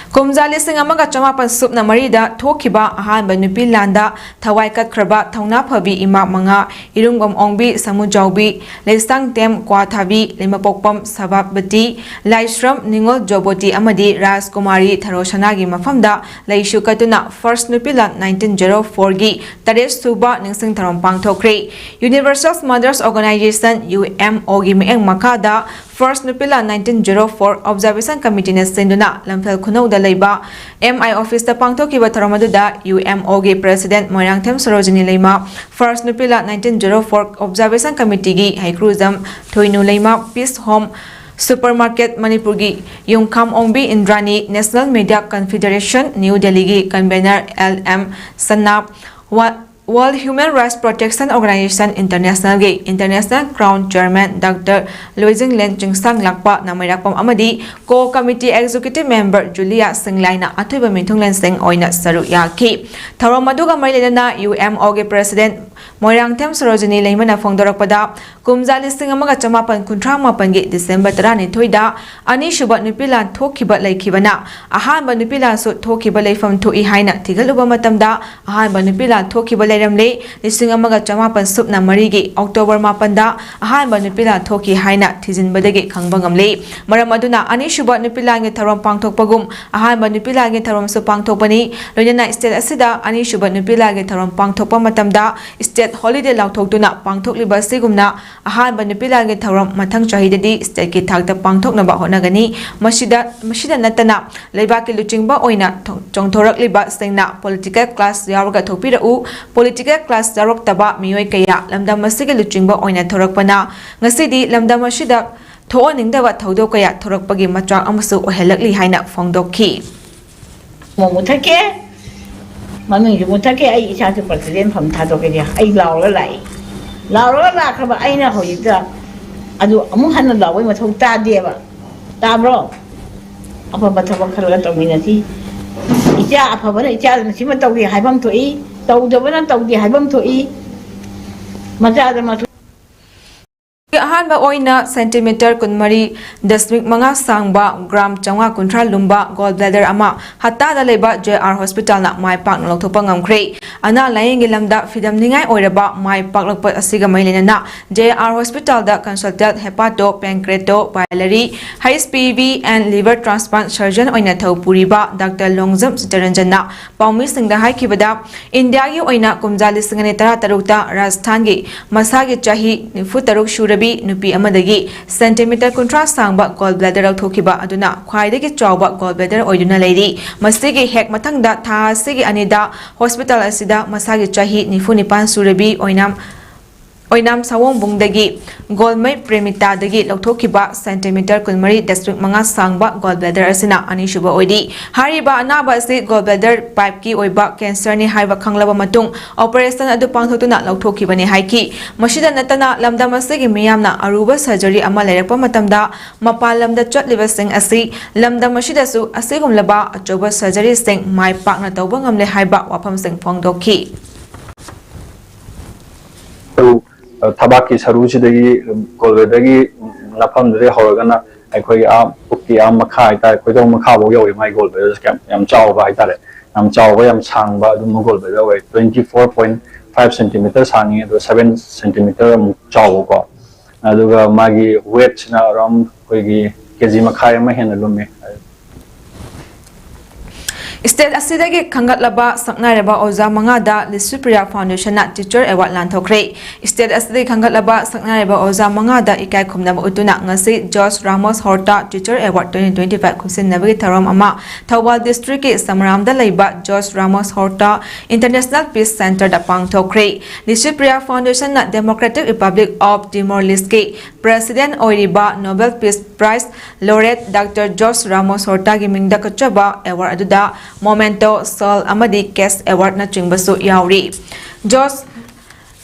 ꯀꯨꯝꯖꯥ ꯂꯤꯁꯤꯡ ꯑꯃꯒ ꯆꯃꯥꯄꯟ ꯁꯨꯞꯅ ꯃꯔꯤꯗ ꯊꯣꯛꯈꯤꯕ ꯑꯍꯥꯟꯕ ꯅꯨꯄꯤ ꯂꯥꯟꯗ ꯊꯋꯥꯏ ꯀꯠꯈ꯭ꯔꯕ ꯊꯧꯅꯥ ꯐꯕꯤ ꯏꯃꯥ ꯃꯉꯥ, ꯏꯔꯨꯡꯕꯝ ꯑꯣꯡꯕꯤ, ꯁꯃꯨꯖꯥꯎꯕꯤ, ꯂꯩꯁꯥꯡꯊꯦꯝ ꯀ꯭ꯋꯥꯊꯥꯕꯤ, ꯂꯩꯃꯄꯣꯛꯄꯝ ꯁꯚꯥꯄꯇꯤ, ꯂꯥꯏꯁ꯭ꯔꯝ ꯅꯤꯉꯣꯜ ꯖꯣꯕꯣꯇꯤ ꯑꯃꯗꯤ ꯔꯥꯖꯀꯨꯃꯥꯔꯤ ꯊꯔꯣꯁꯅꯥꯒꯤ ꯃꯐꯝꯗ ꯂꯩꯁꯨ ꯀꯠꯇꯨꯅ First ꯅꯨꯄꯤ ꯂꯥꯟ nineteen zero four ꯒꯤ ꯇꯔꯦꯠ ꯁꯨꯕ ꯅꯤꯡꯁꯤꯡ ꯊꯧꯔꯝ ꯄꯥꯡꯊꯣꯛꯈ꯭ꯔꯦ꯫ Universal Mothers Organization, UMO ꯒꯤ ꯃꯤꯠꯌꯦꯡ ꯃꯈꯥꯗ First ꯅꯨꯄꯤ ꯂꯥꯟ nineteen zero four Observation Committee ꯅ ꯁꯤꯟꯗꯨꯅ ꯂꯝꯐꯦꯜ ꯈꯨꯅꯧꯗ ꯂꯩꯕ MI office ꯇ ꯄꯥꯡꯊꯣꯛꯈꯤꯕ ꯊꯧꯔꯝ ꯑꯗꯨꯗ UMO ꯒꯤ President ꯃꯣꯏꯔꯥꯡꯊꯦꯝ ꯁꯣꯔꯣꯖꯤꯅꯤ ꯂꯩꯃ, First ꯅꯨꯄꯤ ꯂꯥꯟ nineteen zero four Observation Committee ꯒꯤ ꯍꯩꯀ꯭ꯔꯨꯖꯝ ꯊꯣꯏꯅꯨ ꯂꯩꯃ, Peace Home Supermarket ꯃꯅꯤꯄꯨꯔꯒꯤ ꯌꯨꯝꯈꯥꯝ ꯑꯣꯡꯕꯤ ꯏꯟꯗ꯭ꯔꯥꯅꯤ, National Media Confederation New Delhi ꯒꯤ convener L M ꯁꯅꯥ, ꯋꯥ-, World Human Rights Protection Organization International ꯒꯤ International Crown Chairman Doctor ꯂꯣꯏꯖꯤꯡꯂꯦꯟ ꯆꯤꯡꯁꯥꯡ ꯂꯥꯛꯄ ꯅꯃꯩꯔꯥꯛꯄꯝ ꯑꯃꯗꯤ Core Committee Executive Member ꯖꯨꯂꯤꯌꯥ ꯁꯤꯡꯂꯥꯏꯅ ꯑꯊꯣꯏꯕ ꯃꯤꯊꯨꯡꯂꯦꯟꯁꯤꯡ ꯑꯣꯏꯅ ꯁꯔꯨꯛ ꯌꯥꯈꯤ꯫ ꯊꯧꯔꯝ ꯑꯗꯨꯒ ꯃꯔꯤ ꯂꯩꯅꯅ UMO ꯒꯤ President ꯃꯣꯏꯔꯥꯡꯊꯦꯝ ꯁꯣꯔꯣꯖꯤꯅꯤ ꯂꯩꯃꯅ ꯐꯣꯡꯗꯣꯔꯛꯄꯗ, ꯀꯨꯝꯖꯥ ꯂꯤꯁꯤꯡ ꯑꯃꯒ ꯆꯃꯥꯄꯟ ꯀꯨꯟꯊ꯭ꯔꯥ ꯃꯥꯄꯟꯒꯤ December ꯇꯔꯥꯅꯤꯊꯣꯏꯗ ꯑꯅꯤꯁꯨꯕ ꯅꯨꯄꯤ ꯂꯥꯟ ꯊꯣꯛꯈꯤꯕ ꯂꯩꯈꯤꯕꯅ ꯑꯍꯥꯟꯕ ꯅꯨꯄꯤ ꯂꯥꯟꯁꯨ ꯊꯣꯛꯈꯤꯕ ꯂꯩꯐꯝ ꯊꯣꯛꯏ ꯍꯥꯏꯅ ꯊꯤꯒꯠꯂꯨꯕ ꯃꯇꯝꯗ, ꯑꯍꯥꯟꯕ ꯅꯨꯄꯤ ꯂꯥꯟ ꯊꯣꯛꯈꯤꯕ ꯂꯩꯔꯝꯂꯦ꯫ ꯂꯤꯁꯤꯡ ꯑꯃꯒ ꯆꯃꯥꯄꯟ ꯁꯨꯞꯅ ꯃꯔꯤꯒꯤ October ꯃꯥꯄꯟꯗ ꯑꯍꯥꯟꯕ ꯅꯨꯄꯤ ꯂꯥꯟ ꯊꯣꯛꯈꯤ ꯍꯥꯏꯅ ꯊꯤꯖꯤꯟꯕꯗꯒꯤ ꯈꯪꯕ ꯉꯝꯂꯦ꯫ ꯃꯔꯝ ꯑꯗꯨꯅ ꯑꯅꯤꯁꯨꯕ ꯅꯨꯄꯤ ꯂꯥꯟꯒꯤ ꯊꯧꯔꯝ ꯄꯥꯡꯊꯣꯛꯄꯒꯨꯝ ꯑꯍꯥꯟꯕ ꯅꯨꯄꯤ ꯂꯥꯟꯒꯤ ꯊꯧꯔꯝꯁꯨ ꯄꯥꯡꯊꯣꯛꯄꯅꯤ꯫ ꯂꯣꯏꯅꯅ state ꯑꯁꯤꯗ ꯑꯅꯤꯁꯨꯕ ꯅꯨꯄꯤ ꯂꯥꯟꯒꯤ ꯊꯧꯔꯝ ꯄꯥꯡꯊꯣꯛꯄ ꯃꯇꯝꯗ state holiday ꯂꯥꯎꯊꯣꯛꯇꯨꯅ ꯄꯥꯡꯊꯣꯛꯂꯤꯕ ꯑꯁꯤꯒꯨꯝꯅ ꯑꯍꯥꯟꯕ ꯅꯨꯄꯤ ꯂꯥꯟꯒꯤ ꯊꯧꯔꯝ ꯃꯊꯪ ꯆꯍꯤꯗꯗꯤ state ꯀꯤ ꯊꯥꯛꯇ ꯄꯥꯡꯊꯣꯛꯅꯕ ꯍꯣꯠꯅꯒꯅꯤ꯫ ꯃꯁꯤꯗ, ꯃꯁꯤꯗ ꯅꯠꯇꯅ ꯂꯩꯕꯥꯛꯀꯤ ꯂꯨꯆꯤꯡꯕ ꯑꯣꯏꯅ ꯊꯣ-, ꯆꯣꯡꯊꯣꯔꯛꯂꯤꯕꯁꯤꯡꯅ political class ꯌꯥꯎꯔꯒ ꯊꯣꯛꯄꯤꯔꯛꯎ, political class ꯌꯥꯎꯔꯛꯇꯕ ꯃꯤꯑꯣꯏ ꯀꯌꯥ ꯂꯝꯗꯝ ꯑꯁꯤꯒꯤ ꯂꯨꯆꯤꯡꯕ ꯑꯣꯏꯅ ꯊꯣꯔꯛꯄꯅ ꯉꯁꯤꯗꯤ ꯂꯝꯗꯝ ꯑꯁꯤꯗ ꯊꯣꯛꯍꯟꯅꯤꯡꯗꯕ ꯊꯧꯗꯣꯛ ꯀꯌꯥ ꯊꯣꯔꯛꯄꯒꯤ ꯃꯆꯥꯛ ꯑꯃꯁꯨ ꯑꯣꯏꯍꯜꯂꯛꯂꯤ ꯍꯥꯏꯅ ꯐꯣꯡꯗꯣꯛꯈꯤ꯫ ꯑꯃꯨꯛ ꯃꯨꯊꯠꯀꯦ, ꯃꯃꯤꯡꯁꯨ ꯃꯨꯊꯠꯀꯦ, ꯑꯩ ꯏꯁꯥꯁꯨ president ꯐꯝ ꯊꯥꯗꯣꯛꯀꯦ꯫ ꯑꯩ ꯂꯥꯎꯔꯒ ꯂꯥꯛꯏ꯫ ꯂꯥꯎꯔꯒ ꯂꯥꯛꯈ꯭ꯔꯕ ꯑꯩꯅ ꯍꯧꯖꯤꯛꯇ ꯑꯗꯨ ꯑꯃꯨꯛ ꯍꯟꯅ ꯂꯥꯎꯕꯒꯤ ꯃꯊꯧ ꯇꯥꯗꯦꯕ꯫ ꯇꯥꯕ꯭ꯔꯣ? ꯑꯐꯕ ꯊꯕꯛ ꯈꯜꯂꯒ ꯇꯧꯃꯤꯟꯅꯁꯤ꯫ ꯏꯆꯥ ꯑꯐꯕꯅ ꯏꯆꯥꯗꯨꯅ ꯁꯤꯃ ꯇꯧꯒꯦ ꯍꯥꯏꯐꯝ ꯊꯣꯛꯏ, ꯇꯧꯗꯕꯅ ꯇꯧꯗꯦ ꯍꯥꯏꯐꯝ ꯊꯣꯛꯏ꯫ ꯃꯆꯥꯗ ꯃꯊꯧ ꯑꯍꯥꯟꯕ ꯑꯣꯏꯅ ꯁꯦꯟꯇꯤꯃꯤꯇꯔ ꯀꯨꯟꯃꯔꯤ ꯗꯁꯃꯤꯛ ꯃꯉꯥ ꯁꯥꯡꯕ, ꯒ꯭ꯔꯥꯝ ꯆꯥꯝꯃꯉꯥ ꯀꯨꯟꯊ꯭ꯔꯥ ꯂꯨꯝꯕ gall bladder ꯑꯃ ꯍꯠꯇꯥꯗ ꯂꯩꯕ JR hospitalꯅ ꯃꯥꯏ ꯄꯥꯛꯅ ꯂꯧꯊꯣꯛꯄ ꯉꯝꯈ꯭ꯔꯦ꯫ ꯑꯅꯥ ꯂꯥꯌꯦꯡꯒꯤ ꯂꯝꯗ ꯐꯤꯗꯝꯅꯤꯡꯉꯥꯏ ꯑꯣꯏꯔꯕ ꯃꯥꯏ ꯄꯥꯛꯂꯛꯄ ꯑꯁꯤꯒ ꯃꯔꯤ ꯂꯩꯅꯅ JR hospitalꯗ consultant hepato pancreato biliary HPV and liver transplant surgeon ꯑꯣꯏꯅ ꯊꯧ ꯄꯨꯔꯤꯕ Doctor ꯂꯣꯡꯖꯝ ꯆꯤꯇꯔꯟꯖꯟꯅ ꯄꯥꯎꯃꯤꯁꯤꯡꯗ ꯍꯥꯏꯈꯤꯕꯗ, ꯏꯟꯗꯤꯌꯥꯒꯤ ꯑꯣꯏꯅ ꯀꯨꯝꯖꯥ ꯂꯤꯁꯤꯡ ꯑꯅꯤ ꯇꯔꯥꯇꯔꯨꯛꯇ ꯔꯥꯖꯁꯊꯥꯟꯒꯤ ꯃꯁꯥꯒꯤ ꯆꯍꯤ ꯅꯤꯐꯨꯇꯔꯨꯛ ꯁꯨꯔꯕꯤ ꯅꯨꯄꯤ ꯑꯃꯗꯒꯤ ꯁꯦꯟꯇꯤꯃꯤꯇꯔ ꯀꯨꯟꯊ꯭ꯔꯥ ꯁꯥꯡꯕ gall bladder ꯂꯧꯊꯣꯛꯈꯤꯕ ꯑꯗꯨꯅ ꯈ꯭ꯋꯥꯏꯗꯒꯤ ꯆꯥꯎꯕ gall bladder ꯑꯣꯏꯗꯨꯅ ꯂꯩꯔꯤ꯫ ꯃꯁꯤꯒꯤ ꯍꯦꯛ ꯃꯊꯪꯗ ꯊꯥ ꯑꯁꯤꯒꯤ ꯑꯅꯤꯗ hospital ꯑꯁꯤꯗ ꯃꯁꯥꯒꯤ ꯆꯍꯤ ꯅꯤꯐꯨ ꯅꯤꯄꯥꯟ ꯁꯨꯔꯕꯤ ꯑꯣꯏꯅꯥꯝ ꯑꯣꯏꯅꯥꯝ ꯁꯥꯋꯣꯡꯕꯨꯡꯗꯒꯤ ꯒꯣꯜꯃꯩ ꯄ꯭ꯔꯦꯃꯤꯇꯥꯗꯒꯤ ꯂꯧꯊꯣꯛꯈꯤꯕ ꯁꯦꯟꯇꯤꯃꯤꯇꯔ ꯀꯨꯟꯃꯔꯤ ꯗꯁꯃꯤꯛ ꯃꯉꯥ ꯁꯥꯡꯕ gall bladder ꯑꯁꯤꯅ ꯑꯅꯤꯁꯨꯕ ꯑꯣꯏꯔꯤ꯫ ꯍꯥꯏꯔꯤꯕ ꯑꯅꯥꯕ ꯑꯁꯤ gall bladder pipeꯀꯤ ꯑꯣꯏꯕ cancerꯅꯤ ꯍꯥꯏꯕ ꯈꯪꯂꯕ ꯃꯇꯨꯡ operation ꯑꯗꯨ ꯄꯥꯡꯊꯣꯛꯇꯨꯅ ꯂꯧꯊꯣꯛꯈꯤꯕꯅꯤ ꯍꯥꯏꯈꯤ꯫ ꯃꯁꯤꯗ ꯅꯠꯇꯅ ꯂꯝꯗꯝ ꯑꯁꯤꯒꯤ ꯃꯤꯌꯥꯝꯅ ꯑꯔꯨꯕ surgery ꯑꯃ ꯂꯩꯔꯛꯄ ꯃꯇꯝꯗ ꯃꯄꯥꯟ ꯂꯝꯗ ꯆꯠꯂꯤꯕꯁꯤꯡ ꯑꯁꯤ ꯂꯝꯗꯝ ꯑꯁꯤꯗꯁꯨ ꯑꯁꯤꯒꯨꯝꯂꯕ ꯑꯆꯧꯕ surgeryꯁꯤꯡ ꯃꯥꯏ ꯄꯥꯛꯅ ꯇꯧꯕ ꯉꯝꯂꯦ ꯍꯥꯏꯕ ꯋꯥꯐꯝꯁꯤꯡ ꯐꯣꯡꯗꯣꯛꯈꯤ꯫ ꯁꯔꯨ, ꯑ, ꯊꯕꯥꯛꯀꯤ ꯁꯔꯨꯁꯤꯗꯒꯤ, ꯎꯝ, gallbladderꯒꯤ, ꯎꯝ, ꯅꯐꯝꯗꯨꯗꯒꯤ ꯍꯧꯔꯒꯅ ꯑꯩꯈꯣꯏꯒꯤ ꯑꯥ ꯄꯨꯛꯀꯤ ꯑꯥ ꯃꯈꯥ ꯍꯥꯏꯇꯥꯔꯦ, ꯈꯣꯏꯗꯧ ꯃꯈꯥꯐꯥꯎ ꯌꯧꯋꯤ ꯃꯥꯏ gallbladderꯁꯦ꯫ ꯌꯥꯝ, ꯌꯥꯝ ꯆꯥꯎꯕ ꯍꯥꯏꯇꯥꯔꯦ, ꯌꯥꯝ ꯆꯥꯎꯕ, ꯌꯥꯝ ꯁꯥꯡꯕ ꯑꯗꯨꯝꯕ gallbladder ꯑꯣꯏ꯫ Twenty four point five centimeter ꯁꯥꯡꯉꯤ, ꯑꯗꯨꯒ seven centimeter ꯑꯃꯨꯛ ꯆꯥꯎꯕꯀꯣ꯫ ꯑꯗꯨꯒ ꯃꯥꯒꯤ weightꯁꯤꯅ around ꯑꯩꯈꯣꯏꯒꯤ ꯀꯦ ꯖꯤ ꯃꯈꯥꯏ ꯑꯃ ꯍꯦꯟꯅ ꯂꯨꯝꯃꯤ꯫ State ꯑꯁꯤꯗꯒꯤ ꯈꯟꯒꯠꯂꯕ ꯁꯛꯅꯥꯏꯔꯕ ꯑꯣꯖꯥ ꯃꯉꯥꯗ ꯂꯤꯁꯨꯄ꯭ꯔꯤꯌꯥ Foundationꯅ Teacher Award ꯂꯥꯟꯊꯣꯛꯈ꯭ꯔꯦ꯫ State ꯑꯁꯤꯗꯒꯤ ꯈꯟꯒꯠꯂꯕ ꯁꯛꯅꯥꯏꯔꯕ ꯑꯣꯖꯥ ꯃꯉꯥꯗ ꯏꯀꯥꯏ ꯈꯨꯝꯅꯕ ꯎꯠꯇꯨꯅ ꯉꯁꯤ George Ramos Horta Teacher Award twenty twenty five ꯈꯨꯠꯁꯤꯟꯅꯕꯒꯤ ꯊꯧꯔꯝ ꯑꯃ ꯊꯧꯕꯥꯜ districtꯀꯤ ꯁꯃꯔꯥꯝꯗ ꯂꯩꯕ George Ramos Horta International Peace Centreꯗ ꯄꯥꯡꯊꯣꯛꯈ꯭ꯔꯦ꯫ ꯂꯤꯁꯨꯄ꯭ꯔꯤꯌꯥ Foundationꯅ Democratic Republic of Timor-Lesteꯀꯤ President ꯑꯣꯏꯔꯤꯕ Nobel Peace Prize Laureate Doctor George Ramos Hortaꯒꯤ ꯃꯤꯡꯗ ꯀꯠꯆꯕ award ꯑꯗꯨꯗ Memento, Shawl ꯑꯃꯗꯤ Cash Awardꯅꯆꯤꯡꯕꯁꯨ ꯌꯥꯎꯔꯤ꯫ George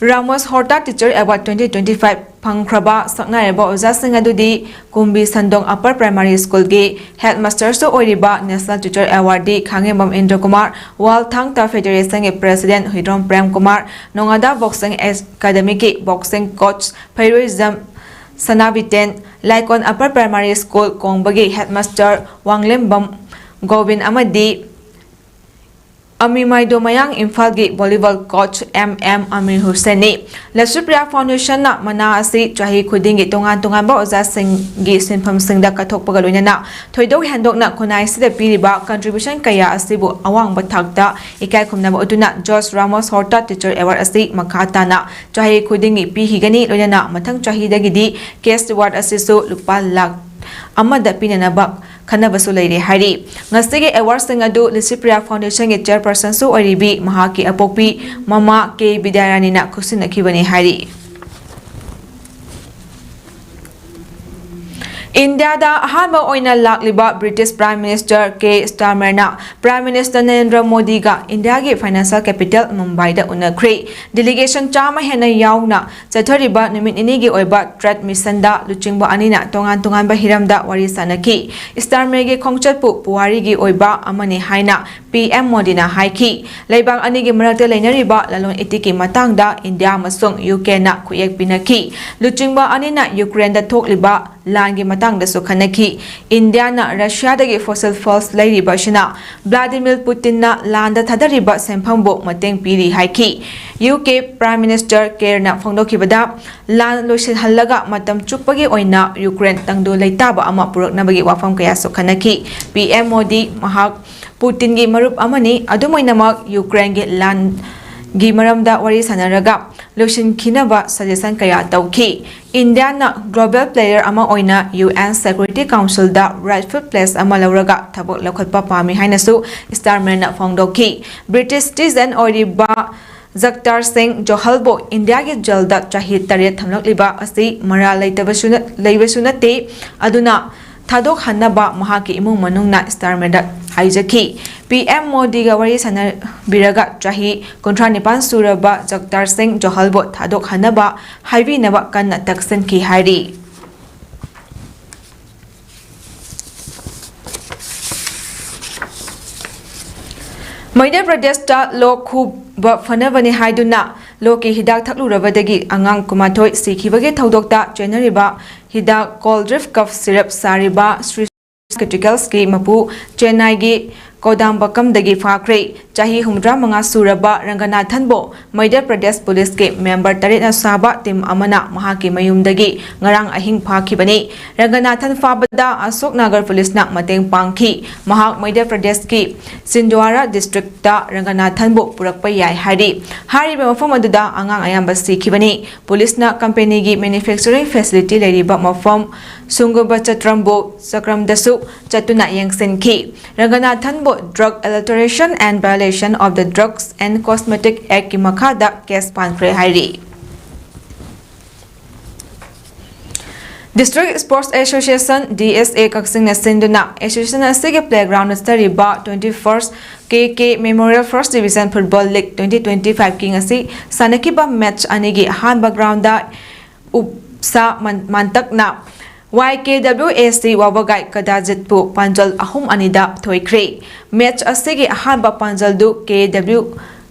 Ramos Horta Teacher Award twenty twenty five ꯐꯪꯈ꯭ꯔꯕ ꯁꯛꯅꯥꯏꯔꯕ ꯑꯣꯖꯥꯁꯤꯡ ꯑꯗꯨꯗꯤ ꯀꯨꯝꯕꯤ ꯁꯟꯗꯣꯡ Upper Primary Schoolꯒꯤ Headmasterꯁꯨ ꯑꯣꯏꯔꯤꯕ National Teacher Awardꯗꯤ ꯈꯥꯉꯦꯝꯕꯝ ꯏꯟꯗ꯭ꯔ Kumar, World Thang Ta Federationꯒꯤ President Huidrom Prem Kumar, ꯅꯣꯉꯥꯗꯥ Boxing Academyꯒꯤ Boxing Coach ꯐꯩꯔꯣꯏꯖꯝ ꯁꯅꯥꯕꯤꯇꯦꯟ, ꯂꯥꯏꯀꯣꯟ Upper Primary School ꯀꯣꯡꯕꯒꯤ headmaster ꯋꯥꯡꯂꯦꯝꯕꯝ Gobin ꯑꯃꯗꯤ ꯑꯃꯤꯃꯥꯏꯗꯣ ꯃꯌꯥꯡ ꯏꯝꯐꯥꯜꯒꯤ volleyball coach M M Amir ꯍꯨꯁꯦꯟꯅꯤ꯫ ꯂꯁꯨꯄ꯭ꯔꯤꯌꯥ Foundationꯅ ꯃꯅꯥ ꯑꯁꯤ ꯆꯍꯤ ꯈꯨꯗꯤꯡꯒꯤ ꯇꯣꯉꯥꯟ ꯇꯣꯉꯥꯟꯕ ꯑꯣꯖꯥꯁꯤꯡꯒꯤ ꯁꯤꯟꯐꯝꯁꯤꯡꯗ ꯀꯠꯊꯣꯛꯄꯒ ꯂꯣꯏꯅꯅ ꯊꯣꯏꯗꯣꯛ ꯍꯦꯟꯗꯣꯛꯅ ꯈꯨꯟꯅꯥꯏꯁꯤꯗ ꯄꯤꯔꯤꯕ contribution ꯀꯌꯥ ꯑꯁꯤꯕꯨ ꯑꯋꯥꯡꯕ ꯊꯥꯛꯇ ꯏꯀꯥꯏ ꯈꯨꯝꯅꯕ ꯎꯠꯇꯨꯅ George Ramos Horta Teacher Award ꯑꯁꯤ ꯃꯈꯥ ꯇꯥꯅ ꯆꯍꯤ ꯈꯨꯗꯤꯡꯒꯤ ꯄꯤꯈꯤꯒꯅꯤ꯫ ꯂꯣꯏꯅꯅ ꯃꯊꯪ ꯆꯍꯤꯗꯒꯤꯗꯤ cash award ꯑꯁꯤꯁꯨ ꯂꯨꯄꯥ ꯂꯥꯈ ꯑꯃꯗ ꯄꯤꯅꯅꯕ ꯈꯟꯅꯕꯁꯨ ꯂꯩꯔꯦ ꯍꯥꯏꯔꯤ꯫ ꯉꯁꯤꯒꯤ awardꯁꯤꯡ ꯑꯗꯨ ꯂꯤꯁꯤꯄ꯭ꯔꯤꯌꯥ Foundationꯒꯤ chairpersonꯁꯨ ꯑꯣꯏꯔꯤꯕꯤ ꯃꯍꯥꯛꯀꯤ ꯑꯄꯣꯛꯄꯤ ꯃꯃꯥ ꯀꯦ ꯕꯤꯗ꯭ꯌꯥꯔꯥꯅꯤꯅ ꯈꯨꯠꯁꯤꯟꯅꯈꯤꯕꯅꯤ ꯍꯥꯏꯔꯤ꯫ ꯏꯟꯗꯤꯌꯥꯗ ꯑꯍꯥꯟꯕ ꯑꯣꯏꯅ ꯂꯥꯛꯂꯤꯕ British Prime Minister ꯀꯦ ꯁ꯭ꯇꯥꯔꯃꯔꯅ Prime Minister ꯅꯔꯦꯟꯗ꯭ꯔ ꯃꯣꯗꯤꯒ ꯏꯟꯗꯤꯌꯥꯒꯤ financial capital ꯃꯨꯝꯕꯥꯏꯗ ꯎꯅꯈ꯭ꯔꯦ꯫ Delegation ꯆꯥꯝꯃ ꯍꯦꯟꯅ ꯌꯥꯎꯅ ꯆꯠꯊꯔꯤꯕ ꯅꯨꯃꯤꯠ ꯅꯤꯅꯤꯒꯤ ꯑꯣꯏꯕ trade missionꯗ ꯂꯨꯆꯤꯡꯕ ꯑꯅꯤꯅ ꯇꯣꯉꯥꯟ ꯇꯣꯉꯥꯟꯕ ꯍꯤꯔꯝꯗ ꯋꯥꯔꯤ ꯁꯥꯅꯈꯤ꯫ ꯁ꯭ꯇꯥꯔꯃꯔꯒꯤ ꯈꯣꯡꯆꯠꯄꯨ ꯄꯨꯋꯥꯔꯤꯒꯤ ꯑꯣꯏꯕ ꯑꯃꯅꯤ ꯍꯥꯏꯅ ꯄꯤ ꯑꯦꯝ ꯃꯣꯗꯤꯅ ꯍꯥꯏꯈꯤ꯫ ꯂꯩꯕꯥꯛ ꯑꯅꯤꯒꯤ ꯃꯔꯛꯇ ꯂꯩꯅꯔꯤꯕ ꯂꯂꯣꯟ ꯏꯇꯤꯛꯀꯤ ꯃꯇꯥꯡꯗ ꯏꯟꯗꯤꯌꯥ ꯑꯃꯁꯨꯡ ꯌꯨꯀ꯭ꯔꯦꯟꯅ ꯈꯨꯠꯌꯦꯛ ꯄꯤꯅꯈꯤ꯫ ꯂꯨꯆꯤꯡꯕ ꯑꯅꯤꯅ ꯌꯨꯀ꯭ꯔꯦꯟꯗ ꯊꯣꯛꯂꯤꯕ ꯂꯥꯟꯒꯤ ꯃꯇꯥꯡꯗꯁꯨ ꯈꯟꯅꯈꯤ꯫ ꯏꯟꯗꯤꯌꯥꯅ ꯔꯁꯤꯌꯥꯗꯒꯤ fossil fuels ꯂꯩꯔꯤꯕ ꯑꯁꯤꯅ ꯚ꯭ꯂꯥꯗꯤꯃꯤꯔ ꯄꯨꯇꯤꯟꯅ ꯂꯥꯟꯗ ꯊꯥꯗꯔꯤꯕ ꯁꯦꯟꯐꯝꯕꯨ ꯃꯇꯦꯡ ꯄꯤꯔꯤ ꯍꯥꯏꯈꯤ꯫ ꯌꯨ ꯀꯦ Prime Minister ꯀꯦꯔꯅ ꯐꯣꯡꯗꯣꯛꯈꯤꯕꯗ, ꯂꯥꯟ ꯂꯣꯏꯁꯤꯜꯍꯜꯂꯒ ꯃꯇꯝ ꯆꯨꯞꯄꯒꯤ ꯑꯣꯏꯅ ꯌꯨꯀ꯭ꯔꯦꯟ ꯇꯪꯗꯨ ꯂꯩꯇꯥꯕ ꯑꯃ ꯄꯨꯔꯛꯅꯕꯒꯤ ꯋꯥꯐꯝ ꯀꯌꯥꯁꯨ ꯈꯟꯅꯈꯤ꯫ ꯄꯤ ꯑꯦꯝ ꯃꯣꯗꯤ ꯃꯍꯥꯛ ꯄꯨꯇꯤꯟꯒꯤ ꯃꯔꯨꯞ ꯑꯃꯅꯤ꯫ ꯑꯗꯨꯝ ꯑꯣꯏꯅꯃꯛ, ꯌꯨꯀ꯭ꯔꯦꯟꯒꯤ ꯂꯥꯟꯒꯤ ꯃꯔꯝꯗ ꯋꯥꯔꯤ ꯁꯥꯟꯅꯔꯒ ꯂꯣꯏꯁꯤꯟꯈꯤꯅꯕ suggestion ꯀꯌꯥ ꯇꯧꯈꯤ꯫ ꯏꯟꯗꯤꯌꯥꯅ global player ꯑꯃ ꯑꯣꯏꯅ ꯌꯨ ꯑꯦꯟ Security Councilꯗ rightful place ꯑꯃ ꯂꯧꯔꯒ ꯊꯕꯛ ꯂꯧꯈꯠꯄ ꯄꯥꯝꯃꯤ ꯍꯥꯏꯅꯁꯨ ꯁ꯭ꯇꯥꯔꯃꯔꯅ ꯐꯣꯡꯗꯣꯛꯈꯤ꯫ British citizen ꯑꯣꯏꯔꯤꯕ ꯖꯛꯇꯥꯔ ꯁꯤꯡ ꯖꯣꯍꯜꯕꯨ ꯏꯟꯗꯤꯌꯥꯒꯤ ꯖꯦꯜꯗ ꯆꯍꯤ ꯇꯔꯦꯠ ꯊꯝꯂꯛꯂꯤꯕ ꯑꯁꯤ ꯃꯔꯥꯜ ꯂꯩꯇꯕꯁꯨ ꯅ-, ꯂꯩꯕꯁꯨ ꯅꯠꯇꯦ꯫ ꯑꯗꯨꯅ ꯊꯥꯗꯣꯛꯍꯟꯅꯕ ꯃꯍꯥꯛꯀꯤ ꯏꯃꯨꯡ ꯃꯅꯨꯡꯅ ꯁ꯭ꯇꯥꯔꯃꯔꯗ ꯍꯥꯏꯖꯈꯤ꯫ ꯄꯤ ꯑꯦꯝ ꯃꯣꯗꯤꯒ ꯋꯥꯔꯤ ꯁꯥꯟꯅꯕꯤꯔꯒ ꯆꯍꯤ ꯀꯨꯟꯊ꯭ꯔꯥ ꯅꯤꯄꯥꯟ ꯁꯨꯔꯕ ꯖꯛꯇꯥꯔ ꯁꯤꯡ ꯖꯣꯍꯜꯕꯨ ꯊꯥꯗꯣꯛꯍꯟꯅꯕ ꯍꯥꯏꯕꯤꯅꯕ ꯀꯟꯅ ꯇꯛꯁꯤꯟꯈꯤ ꯍꯥꯏꯔꯤ꯫ ꯃꯙ꯭ꯌ ꯄ꯭ꯔꯗꯦꯁꯇ ꯂꯣꯛ ꯈꯨꯕ ꯐꯅꯕꯅꯤ ꯍꯥꯏꯗꯨꯅ ꯂꯣꯛꯀꯤ ꯍꯤꯗꯥꯛ ꯊꯛꯂꯨꯔꯕꯗꯒꯤ ꯑꯉꯥꯡ ꯀꯨꯟꯃꯥꯊꯣꯏ ꯁꯤꯈꯤꯕꯒꯤ ꯊꯧꯗꯣꯛꯇ ꯆꯦꯟꯅꯔꯤꯕ ꯍꯤꯗꯥꯛ cold drip cough syrup ꯁꯥꯔꯤꯕ ꯁ꯭ꯔꯤ ꯀꯦꯇꯤꯀꯦꯜꯁꯀꯤ ꯃꯄꯨ ꯆꯦꯟꯅꯥꯏꯒꯤ ꯀꯣꯗꯥꯝꯕꯀꯝꯗꯒꯤ ꯐꯥꯈ꯭ꯔꯦ꯫ ꯆꯍꯤ ꯍꯨꯝꯐꯨꯇꯔꯥ ꯃꯉꯥ ꯁꯨꯔꯕ ꯔꯪꯒꯅꯥꯊꯟꯕꯨ ꯃꯙ꯭ꯌ ꯄ꯭ꯔꯗꯦꯁ ꯄꯨꯂꯤꯁꯀꯤ ꯃꯦꯝꯕꯔ ꯇꯔꯦꯠꯅ ꯁꯥꯕ ꯇꯤꯝ ꯑꯃꯅ ꯃꯍꯥꯛꯀꯤ ꯃꯌꯨꯝꯗꯒꯤ ꯉꯔꯥꯡ ꯑꯍꯤꯡ ꯐꯥꯈꯤꯕꯅꯤ꯫ ꯔꯪꯒꯅꯥꯊꯟ ꯐꯥꯕꯗ ꯑꯁꯣꯛ ꯅꯥꯒꯔ ꯄꯨꯂꯤꯁꯅ ꯃꯇꯦꯡ ꯄꯥꯡꯈꯤ꯫ ꯃꯍꯥꯛ ꯃꯙ꯭ꯌ ꯄ꯭ꯔꯗꯦꯁꯀꯤ ꯆꯤꯟꯗ꯭ꯋꯥꯔꯥ ꯗꯤꯁꯇ꯭ꯔꯤꯛꯇ ꯔꯪꯒꯅꯥꯊꯟꯕꯨ ꯄꯨꯔꯛꯄ ꯌꯥꯏ ꯍꯥꯏꯔꯤ꯫ ꯍꯥꯏꯔꯤꯕ ꯃꯐꯝ ꯑꯗꯨꯗ ꯑꯉꯥꯡ ꯑꯌꯥꯝꯕ ꯁꯤꯈꯤꯕꯅꯤ꯫ ꯄꯨꯂꯤꯁꯅ ꯀꯝꯄꯦꯅꯤꯒꯤ ꯃꯦꯅꯨꯐꯦꯛꯆꯔꯤꯡ ꯐꯦꯁꯤꯂꯤꯇꯤ ꯂꯩꯔꯤꯕ ꯃꯐꯝ ꯁꯨꯡꯒꯨꯕꯆꯇ꯭ꯔꯝꯕꯨ ꯆꯀ꯭ꯔꯝꯗꯁꯨ ꯆꯠꯇꯨꯅ ꯌꯦꯡꯁꯤꯟꯈꯤ꯫ ꯔꯪꯒꯅꯥꯊꯟꯕꯨ Drug Adulteration and Violation of the Drugs and Cosmetic Actꯀꯤ ꯃꯈꯥꯗ ꯀꯦꯁ ꯄꯥꯟꯈ꯭ꯔꯦ ꯍꯥꯏꯔꯤ꯫ District Sports Association, D S A, ꯀꯛꯆꯤꯡꯅ ꯁꯤꯟꯗꯨꯅ association ꯑꯁꯤꯒꯤ playgroundꯗ ꯆꯠꯊꯔꯤꯕ twenty-first K K Memorial First Division Football League twenty twenty-fiveꯀꯤ ꯉꯁꯤ ꯁꯥꯟꯅꯈꯤꯕ ꯃꯦꯆ ꯑꯅꯤꯒꯤ ꯑꯍꯥꯟꯕ ground ꯎꯞꯁꯥ month-, ꯃꯥꯟꯇꯛꯅ Y K W A C ꯋꯥꯕꯒꯥꯏ ꯀꯗꯥꯖꯤꯠꯄꯨ ꯄꯥꯟꯖꯜ ꯑꯍꯨꯝ ꯑꯅꯤꯗ ꯊꯣꯏꯈ꯭ꯔꯦ꯫ ꯃꯦꯆ ꯑꯁꯤꯒꯤ ꯑꯍꯥꯟꯕ ꯄꯥꯟꯖꯜꯗꯨ K W,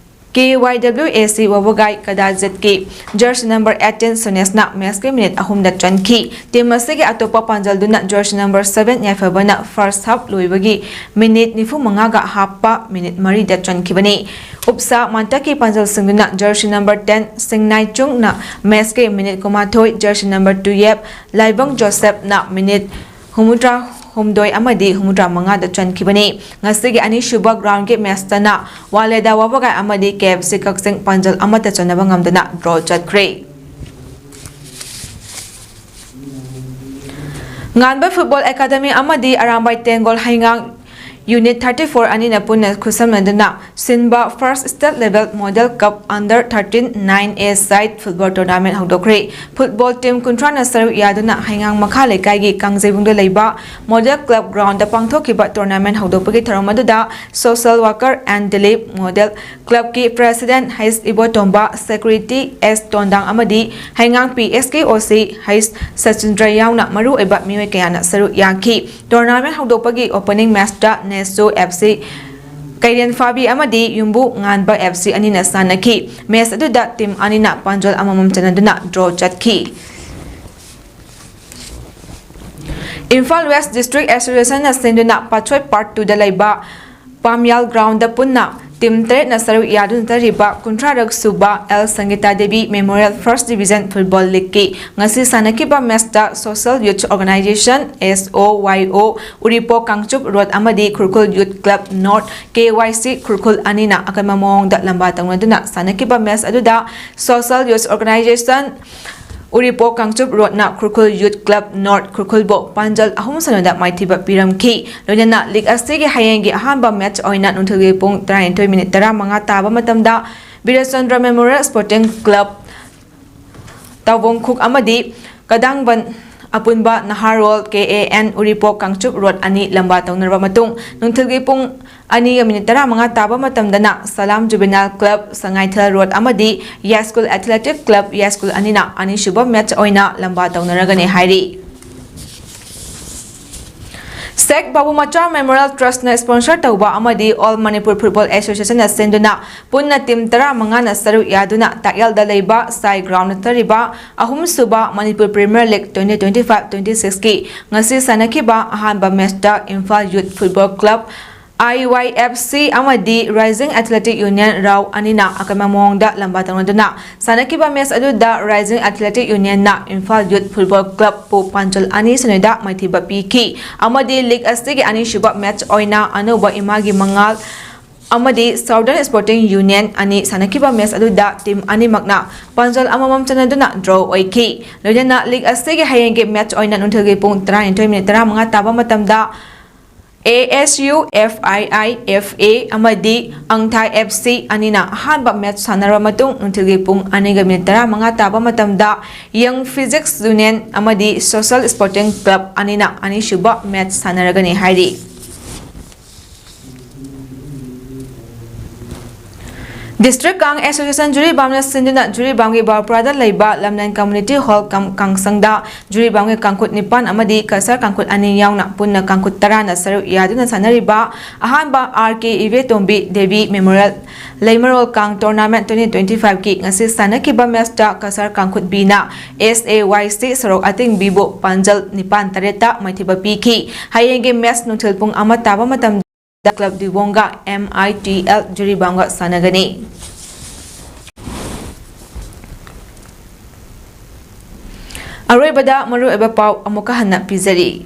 K Y W A C ꯋꯥꯕꯒꯥꯏ ꯀꯗꯥꯖꯤꯠꯀꯤ ꯖꯔꯁꯤ ꯅꯝꯕꯔ eighteen ꯁꯨꯅꯦꯁꯅ ꯃꯦꯆꯀꯤ ꯃꯤꯅꯤꯠ ꯑꯍꯨꯝꯗ ꯆꯟꯈꯤ꯫ ꯇꯤꯝ ꯑꯁꯤꯒꯤ ꯑꯇꯣꯞꯄ ꯄꯥꯟꯖꯜꯗꯨꯅ ꯖꯔꯁꯤ ꯅꯝꯕꯔ seven ꯌꯥꯏꯐꯕꯅ first half ꯂꯣꯏꯕꯒꯤ ꯃꯤꯅꯤꯠ ꯅꯤꯐꯨ ꯃꯉꯥꯒ ꯍꯥꯞꯄ ꯃꯤꯅꯤꯠ ꯃꯔꯤꯗ ꯆꯟꯈꯤꯕꯅꯤ꯫ ꯎꯞꯁꯥ ꯃꯥꯟꯇꯛꯀꯤ ꯄꯥꯟꯖꯜꯁꯤꯡꯗꯨꯅ ꯖꯔꯁꯤ ꯅꯝꯕꯔ ten ꯁꯤꯡꯅꯥꯏꯆꯨꯡꯅ ꯃꯦꯆꯀꯤ ꯃꯤꯅꯤꯠ ꯀꯨꯟꯃꯥꯊꯣꯏ, ꯖꯔꯁꯤ ꯅꯝꯕꯔ twelve ꯂꯥꯏꯕꯪ ꯖꯣꯁꯦꯞꯅ ꯃꯤꯅꯤꯠ ꯍꯨꯝꯐꯨꯇꯔꯥ ꯍꯨꯝꯗꯣꯏ ꯑꯃꯗꯤ ꯍꯨꯝꯐꯨꯇꯔꯥ ꯃꯉꯥꯗ ꯆꯟꯈꯤꯕꯅꯤ꯫ ꯉꯁꯤꯒꯤ ꯑꯅꯤꯁꯨꯕ ꯒ꯭ꯔꯥꯎꯟꯒꯤ ꯃꯦꯆꯇꯅ ꯋꯥꯂꯦꯗꯥ ꯋꯥꯕꯒꯥꯏ ꯑꯃꯗꯤ K F C ꯀꯛꯆꯤꯡ ꯄꯥꯟꯖꯜ ꯑꯃꯠꯇ ꯆꯟꯅꯕ ꯉꯝꯗꯅ ꯗ꯭ꯔꯣ ꯆꯠꯈ꯭ꯔꯦ꯫ ꯉꯥꯟꯕ ꯐꯨꯠꯕꯣꯜ ꯑꯦꯀꯥꯗꯃꯤ ꯑꯃꯗꯤ ꯑꯔꯥꯝꯕꯥꯏ ꯇꯦꯡꯒꯣꯜ ꯍꯩꯉꯥꯡ ꯌꯨꯅꯤꯠ thirty-four ꯑꯅꯤꯅ ꯄꯨꯟꯅ ꯈꯨꯠꯁꯝꯅꯗꯨꯅ ꯁꯤꯟꯕ First State Level Model Cup Under thirteen nine A side football tournament ꯍꯧꯗꯣꯛꯈ꯭ꯔꯦ꯫ ꯐꯨꯠꯕꯣꯜ ꯇꯤꯝ ꯀꯨꯟꯊ꯭ꯔꯥꯅ ꯁꯔꯨꯛ ꯌꯥꯗꯨꯅ ꯍꯩꯉꯥꯡ ꯃꯈꯥ ꯂꯩꯀꯥꯏꯒꯤ ꯀꯥꯡꯖꯩꯕꯨꯡꯗ ꯂꯩꯕ ꯃꯣꯗꯦꯜ ꯀ꯭ꯂꯕ ꯒ꯭ꯔꯥꯎꯟꯗ ꯄꯥꯡꯊꯣꯛꯈꯤꯕ ꯇꯣꯔꯅꯥꯃꯦꯟ ꯍꯧꯗꯣꯛꯄꯒꯤ ꯊꯧꯔꯝ ꯑꯗꯨꯗ social worker N Dilip, model ꯀ꯭ꯂꯕꯀꯤ ꯄ꯭ꯔꯦꯁꯤꯗꯦꯟꯠ ꯍꯩꯁ ꯏꯕꯣꯇꯣꯝꯕ, ꯁꯦꯀ꯭ꯌꯨꯔꯤꯇꯤ ꯑꯦꯁ ꯇꯣꯟꯗꯥꯡ ꯑꯃꯗꯤ ꯍꯩꯉꯥꯡ P S K O C ꯍꯩꯁ ꯁꯆꯤꯟꯗ꯭ꯔ ꯌꯥꯎꯅ ꯃꯔꯨꯑꯣꯏꯕ ꯃꯤꯑꯣꯏ ꯀꯌꯥꯅ ꯁꯔꯨꯛ ꯌꯥꯈꯤ꯫ ꯇꯣꯔꯅꯥꯃꯦꯟ ꯍꯧꯗꯣꯛꯄꯒꯤ opening matchꯇ ꯅꯦꯁꯨ F C ꯀꯩꯔꯦꯟ ꯐꯥꯕꯤ ꯑꯃꯗꯤ ꯌꯨꯝꯕꯨ ꯉꯥꯟꯕ F C ꯑꯅꯤꯅ ꯁꯥꯟꯅꯈꯤ꯫ ꯃꯦꯆ ꯑꯗꯨꯗ ꯇꯤꯝ ꯑꯅꯤꯅ ꯄꯥꯟꯖꯜ ꯑꯃꯃꯝ ꯆꯟꯅꯗꯨꯅ ꯗ꯭ꯔꯣ ꯆꯠꯈꯤ꯫ ꯏꯝꯐꯥꯜ ꯋꯦꯁ ꯗꯤꯁꯇ꯭ꯔꯤꯛ ꯑꯦꯁꯣꯁꯤꯌꯦꯁꯟꯅ ꯁꯤꯟꯗꯨꯅ ꯄꯥꯠꯁꯣꯏ ꯄꯥꯔꯠ ꯇꯨꯗ ꯂꯩꯕ ꯄꯥꯝꯌꯥꯜ ꯒ꯭ꯔꯥꯎꯟꯗ ꯄꯨꯟꯅ ꯇꯤꯝ ꯇꯔꯦꯠꯅ ꯁꯔꯨꯛ ꯌꯥꯗꯨꯅ ꯆꯠꯊꯔꯤꯕ ꯀꯨꯟꯊ꯭ꯔꯥꯔꯛ ꯁꯨꯕ L Sangita Devi memorial first division football ꯂꯤꯒꯀꯤ ꯉꯁꯤ ꯁꯥꯟꯅꯈꯤꯕ ꯃꯦꯆꯇ social youth organisation, S O Y O, Uripok Kangchup road ꯑꯃꯗꯤ Khurkhul youth club north, K Y C, Khurkhul ꯑꯅꯤꯅ ꯑꯀꯟꯕ ꯃꯑꯣꯡꯗ ꯂꯝꯕꯥ ꯇꯧꯅꯗꯨꯅ ꯁꯥꯟꯅꯈꯤꯕ ꯃꯦꯆ ꯑꯗꯨꯗ social youth organisation Uripok Kangchup ꯔꯣꯗꯅ ꯈꯨꯔꯈꯨꯜ ꯌꯨꯠ ꯀ꯭ꯂꯕ ꯅꯣꯔꯠ ꯈꯨꯔꯈꯨꯜꯕꯨ ꯄꯥꯟꯖꯜ ꯑꯍꯨꯝ ꯁꯅꯗ ꯃꯥꯏꯊꯤꯕ ꯄꯤꯔꯝꯈꯤ꯫ ꯂꯣꯏꯅꯅ ꯂꯤꯒ ꯑꯁꯤꯒꯤ ꯍꯌꯦꯡꯒꯤ ꯑꯍꯥꯟꯕ ꯃꯦꯆ ꯑꯣꯏꯅ ꯅꯨꯡꯊꯤꯜꯒꯤ ꯄꯨꯡ ꯇꯔꯥꯅꯤꯊꯣꯏ ꯃꯤꯅꯤꯠ ꯇꯔꯥꯃꯉꯥ ꯇꯥꯕ ꯃꯇꯝꯗ ꯕꯤꯔꯆꯟꯗ꯭ꯔ ꯃꯦꯃꯣꯔꯤꯌꯦꯜ ꯁ꯭ꯄꯣꯔꯇꯤꯡ ꯀ꯭ꯂꯕ ꯇꯥꯎꯕꯣꯡꯈꯨꯛ ꯑꯃꯗꯤ ꯀꯗꯥꯡꯕꯟ ꯑꯄꯨꯟꯕ ꯅꯍꯥꯔꯣꯜ K A N Uripok Kangchup road ꯑꯅꯤ ꯂꯝꯕꯥ ꯇꯧꯅꯔꯕ ꯃꯇꯨꯡ ꯅꯨꯡꯊꯤꯜꯒꯤ ꯄꯨꯡ ꯑꯅꯤꯒ ꯃꯤꯅꯤꯠ ꯇꯔꯥꯃꯉꯥ ꯇꯥꯕ ꯃꯇꯝꯗꯅ ꯁꯂꯥꯝ ꯖꯨꯕꯦꯅꯥꯏꯜ ꯀ꯭ꯂꯕ ꯁꯉꯥꯏꯊꯦꯜ ꯔꯣꯗ ꯑꯃꯗꯤ ꯌꯥꯏꯁ꯭ꯀꯨꯜ ꯑꯦꯊꯂꯦꯇꯤꯛ ꯀ꯭ꯂꯕ ꯌꯥꯏꯁ꯭ꯀꯨꯜ ꯑꯅꯤꯅ ꯑꯅꯤꯁꯨꯕ ꯃꯦꯆ ꯑꯣꯏꯅ ꯂꯝꯕꯥ ꯇꯧꯅꯔꯒꯅꯤ ꯍꯥꯏꯔꯤ꯫ ꯁꯦꯈ ꯕꯥꯕꯨ ꯃꯆꯥ ꯃꯦꯃꯣꯔꯤꯌꯦꯜ ꯇ꯭ꯔꯁꯠꯅ ꯁ꯭ꯄꯣꯟꯁꯔ ꯇꯧꯕ ꯑꯃꯗꯤ ꯑꯣꯜ ꯃꯅꯤꯄꯨꯔ ꯐꯨꯠꯕꯣꯜ ꯑꯦꯁꯣꯁꯤꯌꯦꯁꯟꯅ ꯁꯤꯟꯗꯨꯅ ꯄꯨꯟꯅ ꯇꯤꯝ ꯇꯔꯥꯃꯉꯥꯅ ꯁꯔꯨꯛ ꯌꯥꯗꯨꯅ ꯇꯥꯛꯌꯦꯜꯗ ꯂꯩꯕ ꯁꯥꯏ ꯒ꯭ꯔꯥꯎꯟꯗ ꯆꯠꯊꯔꯤꯕ ꯑꯍꯨꯝꯁꯨꯕ Manipur premier league twenty twenty-five twenty-six ꯀꯤ ꯉꯁꯤ ꯁꯥꯟꯅꯈꯤꯕ ꯑꯍꯥꯟꯕ ꯃꯦꯆꯇ Imphal youth football club, I Y F C, ꯑꯃꯗꯤ ꯔꯥꯏꯖꯤꯡ ꯑꯦꯊꯂꯦꯇꯤꯛ ꯌꯨꯅꯤꯌꯟ ꯔꯥꯎ ꯑꯅꯤꯅ ꯑꯀꯟꯕ ꯃꯑꯣꯡꯗ ꯂꯝꯕꯥ ꯇꯧꯅꯗꯨꯅ ꯁꯥꯟꯅꯈꯤꯕ ꯃꯦꯆ ꯑꯗꯨꯗ ꯔꯥꯏꯖꯤꯡ ꯑꯦꯊꯂꯦꯇꯤꯛ ꯌꯨꯅꯤꯌꯟꯅ ꯏꯝꯐꯥꯜ ꯌꯨꯠ ꯐꯨꯠꯕꯣꯜ ꯀ꯭ꯂꯕꯄꯨ ꯄꯥꯟꯖꯜ ꯑꯅꯤ ꯁꯅꯣꯏꯗ ꯃꯥꯏꯊꯤꯕ ꯄꯤꯈꯤ ꯑꯃꯗꯤ ꯂꯤꯒ ꯑꯁꯤꯒꯤ ꯑꯅꯤꯁꯨꯕ ꯃꯦꯆ ꯑꯣꯏꯅ ꯑꯅꯧꯕ ꯏꯃꯥꯒꯤ ꯃꯉꯥꯜ ꯑꯃꯗꯤ ꯁꯥꯎꯗꯔꯟ ꯁ꯭ꯄꯣꯔꯇꯤꯡ ꯌꯨꯅꯤꯌꯟ ꯑꯅꯤ ꯁꯥꯟꯅꯈꯤꯕ ꯃꯦꯆ ꯑꯗꯨꯗ ꯇꯤꯝ ꯑꯅꯤꯃꯛꯅ ꯄꯥꯟꯖꯜ ꯑꯃꯃꯝ ꯆꯟꯅꯗꯨꯅ ꯗ꯭ꯔꯣ ꯑꯣꯏꯈꯤ꯫ ꯂꯣꯏꯅꯅ ꯂꯤꯒ ꯑꯁꯤꯒꯤ ꯍꯌꯦꯡꯒꯤ ꯃꯦꯆ ꯑꯣꯏꯅ ꯅꯨꯡꯊꯤꯜꯒꯤ ꯄꯨꯡ ꯇꯔꯥꯅꯤꯊꯣꯏ ꯃꯤꯅꯤꯠ ꯇꯔꯥꯃꯉꯥ ꯇꯥꯕ ꯃꯇꯝꯗ A S U F I I F A ꯑꯃꯗꯤ ꯑꯪꯊꯥꯏ F C ꯑꯅꯤꯅ ꯑꯍꯥꯟꯕ ꯃꯦꯆ ꯁꯥꯟꯅꯔꯕ ꯃꯇꯨꯡ ꯅꯨꯡꯊꯤꯜꯒꯤ ꯄꯨꯡ ꯑꯅꯤꯒ ꯃꯤꯅꯤꯠ ꯇꯔꯥꯃꯉꯥ ꯇꯥꯕ ꯃꯇꯝꯗ ꯌꯪ ꯐꯤꯖꯤꯛꯁ ꯌꯨꯅꯤꯌꯟ ꯑꯃꯗꯤ ꯁꯣꯁꯦꯜ ꯁ꯭ꯄꯣꯔꯇꯤꯡ ꯀ꯭ꯂꯕ ꯑꯅꯤꯅ ꯑꯅꯤꯁꯨꯕ ꯃꯦꯆ ꯁꯥꯟꯅꯔꯒꯅꯤ ꯍꯥꯏꯔꯤ꯫ District Kang Association ꯖꯤꯔꯤꯕꯥꯝꯅ ꯁꯤꯟꯗꯨꯅ ꯖꯤꯔꯤꯕꯥꯝꯒꯤ ꯕꯥꯎꯄ꯭ꯔꯥꯗ ꯂꯩꯕ ꯂꯝꯂꯦꯟ Community Hall ꯀꯝ ꯀꯥꯡꯁꯪꯗ ꯖꯤꯔꯤꯕꯥꯝꯒꯤ ꯀꯥꯡꯈꯨꯠ ꯅꯤꯄꯥꯟ ꯑꯃꯗꯤ ꯀꯁꯥꯔ ꯀꯥꯡꯈꯨꯠ ꯑꯅꯤ ꯌꯥꯎꯅ ꯄꯨꯟꯅ ꯀꯥꯡꯈꯨꯠ ꯇꯔꯥꯅ ꯁꯔꯨꯛ ꯌꯥꯗꯨꯅ ꯁꯥꯟꯅꯔꯤꯕ ꯑꯍꯥꯟꯕ ꯑꯥꯔ ꯀꯦ ꯏꯕꯦꯇꯣꯝꯕꯤ ꯗꯦꯕꯤ Memorial ꯂꯩꯃꯔꯣꯜ ꯀꯥꯡ Tournament twenty twenty-five ꯀꯤ ꯉꯁꯤ ꯁꯥꯟꯅꯈꯤꯕ match ꯇ ꯀꯁꯥꯔ ꯀꯥꯡꯈꯨꯠ B ꯅ S A Y C ꯁꯣꯔꯣꯛ ꯑꯇꯤꯡꯕꯤꯕꯨ ꯄꯥꯟꯖꯜ ꯅꯤꯄꯥꯟ ꯇꯔꯦꯠꯇ ꯃꯥꯏꯊꯤꯕ ꯄꯤꯈꯤ꯫ ꯍꯌꯦꯡꯒꯤ match ꯅꯨꯡꯊꯤꯜ ꯄꯨꯡ ꯑꯃ ꯇꯥꯕ ꯃꯇꯝꯗ Club ꯗꯤꯕꯣꯡꯒ M I T L ꯖꯤꯔꯤꯕꯥꯝꯒ ꯁꯥꯟꯅꯒꯅꯤ꯫ ꯑꯔꯣꯏꯕꯗ ꯃꯔꯨꯑꯣꯏꯕ ꯄꯥꯎ ꯑꯃꯨꯛꯀ ꯍꯟꯅ ꯄꯤꯖꯔꯤ꯫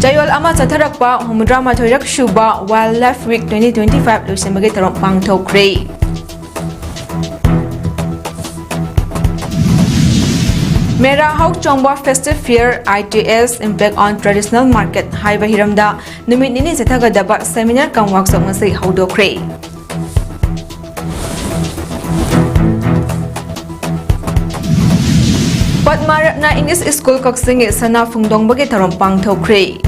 ꯆꯌꯣꯜ ꯑꯃ ꯆꯠꯊꯔꯛꯄ ꯍꯨꯝꯐꯨꯇꯔꯥꯃꯥꯊꯣꯏꯔꯛ ꯁꯨꯕ Wildlife Week twenty twenty-five ꯂꯣꯏꯁꯤꯟꯕꯒꯤ ꯊꯧꯔꯝ ꯄꯥꯡꯊꯣꯛꯈ꯭ꯔꯦ꯫ ꯃꯦꯔꯥ ꯍꯥꯎ ꯆꯣꯡꯕ Festive Fair, I T S Impact on Traditional Market ꯍꯥꯏꯕ ꯍꯤꯔꯝꯗ ꯅꯨꯃꯤꯠ ꯅꯤꯅꯤ ꯆꯠꯊꯒꯗꯕ seminar cum workshop ꯉꯁꯤ ꯍꯧꯗꯣꯛꯈ꯭ꯔꯦ꯫ ꯄꯗꯃ ꯔꯠꯅ English School ꯀꯛꯆꯤꯡꯒꯤ ꯁꯅꯥ ꯐꯣꯡꯗꯣꯡꯕꯒꯤ ꯊꯧꯔꯝ ꯄꯥꯡꯊꯣꯛꯈ꯭ꯔꯦ꯫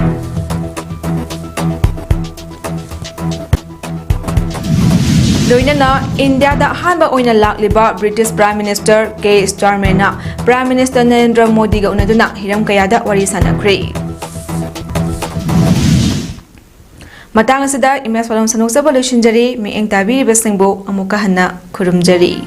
ꯂꯣꯏꯅꯅ ꯏꯟꯗꯤꯌꯥꯗ ꯑꯍꯥꯟꯕ ꯑꯣꯏꯅ ꯂꯥꯛꯂꯤꯕ British Prime Minister K Starmer ꯅ Prime Minister ꯅꯔꯦꯟꯗ꯭ꯔ ꯃꯣꯗꯤꯒ ꯎꯅꯗꯨꯅ ꯍꯤꯔꯝ ꯀꯌꯥꯗ ꯋꯥꯔꯤ ꯁꯥꯟꯅꯈ꯭ꯔꯦ꯫ ꯃꯇꯥꯡ ꯑꯁꯤꯗ ꯏꯃꯦꯖ ꯄꯥꯎꯗꯝ ꯁꯟꯗꯣꯛꯆꯕ ꯂꯣꯏꯁꯤꯟꯖꯔꯤ꯫ ꯃꯤꯠꯌꯦꯡ ꯇꯥꯕꯤꯔꯤꯕꯁꯤꯡꯕꯨ ꯑꯃꯨꯛꯀ ꯍꯟꯅ ꯈꯨꯔꯨꯝꯖꯔꯤ꯫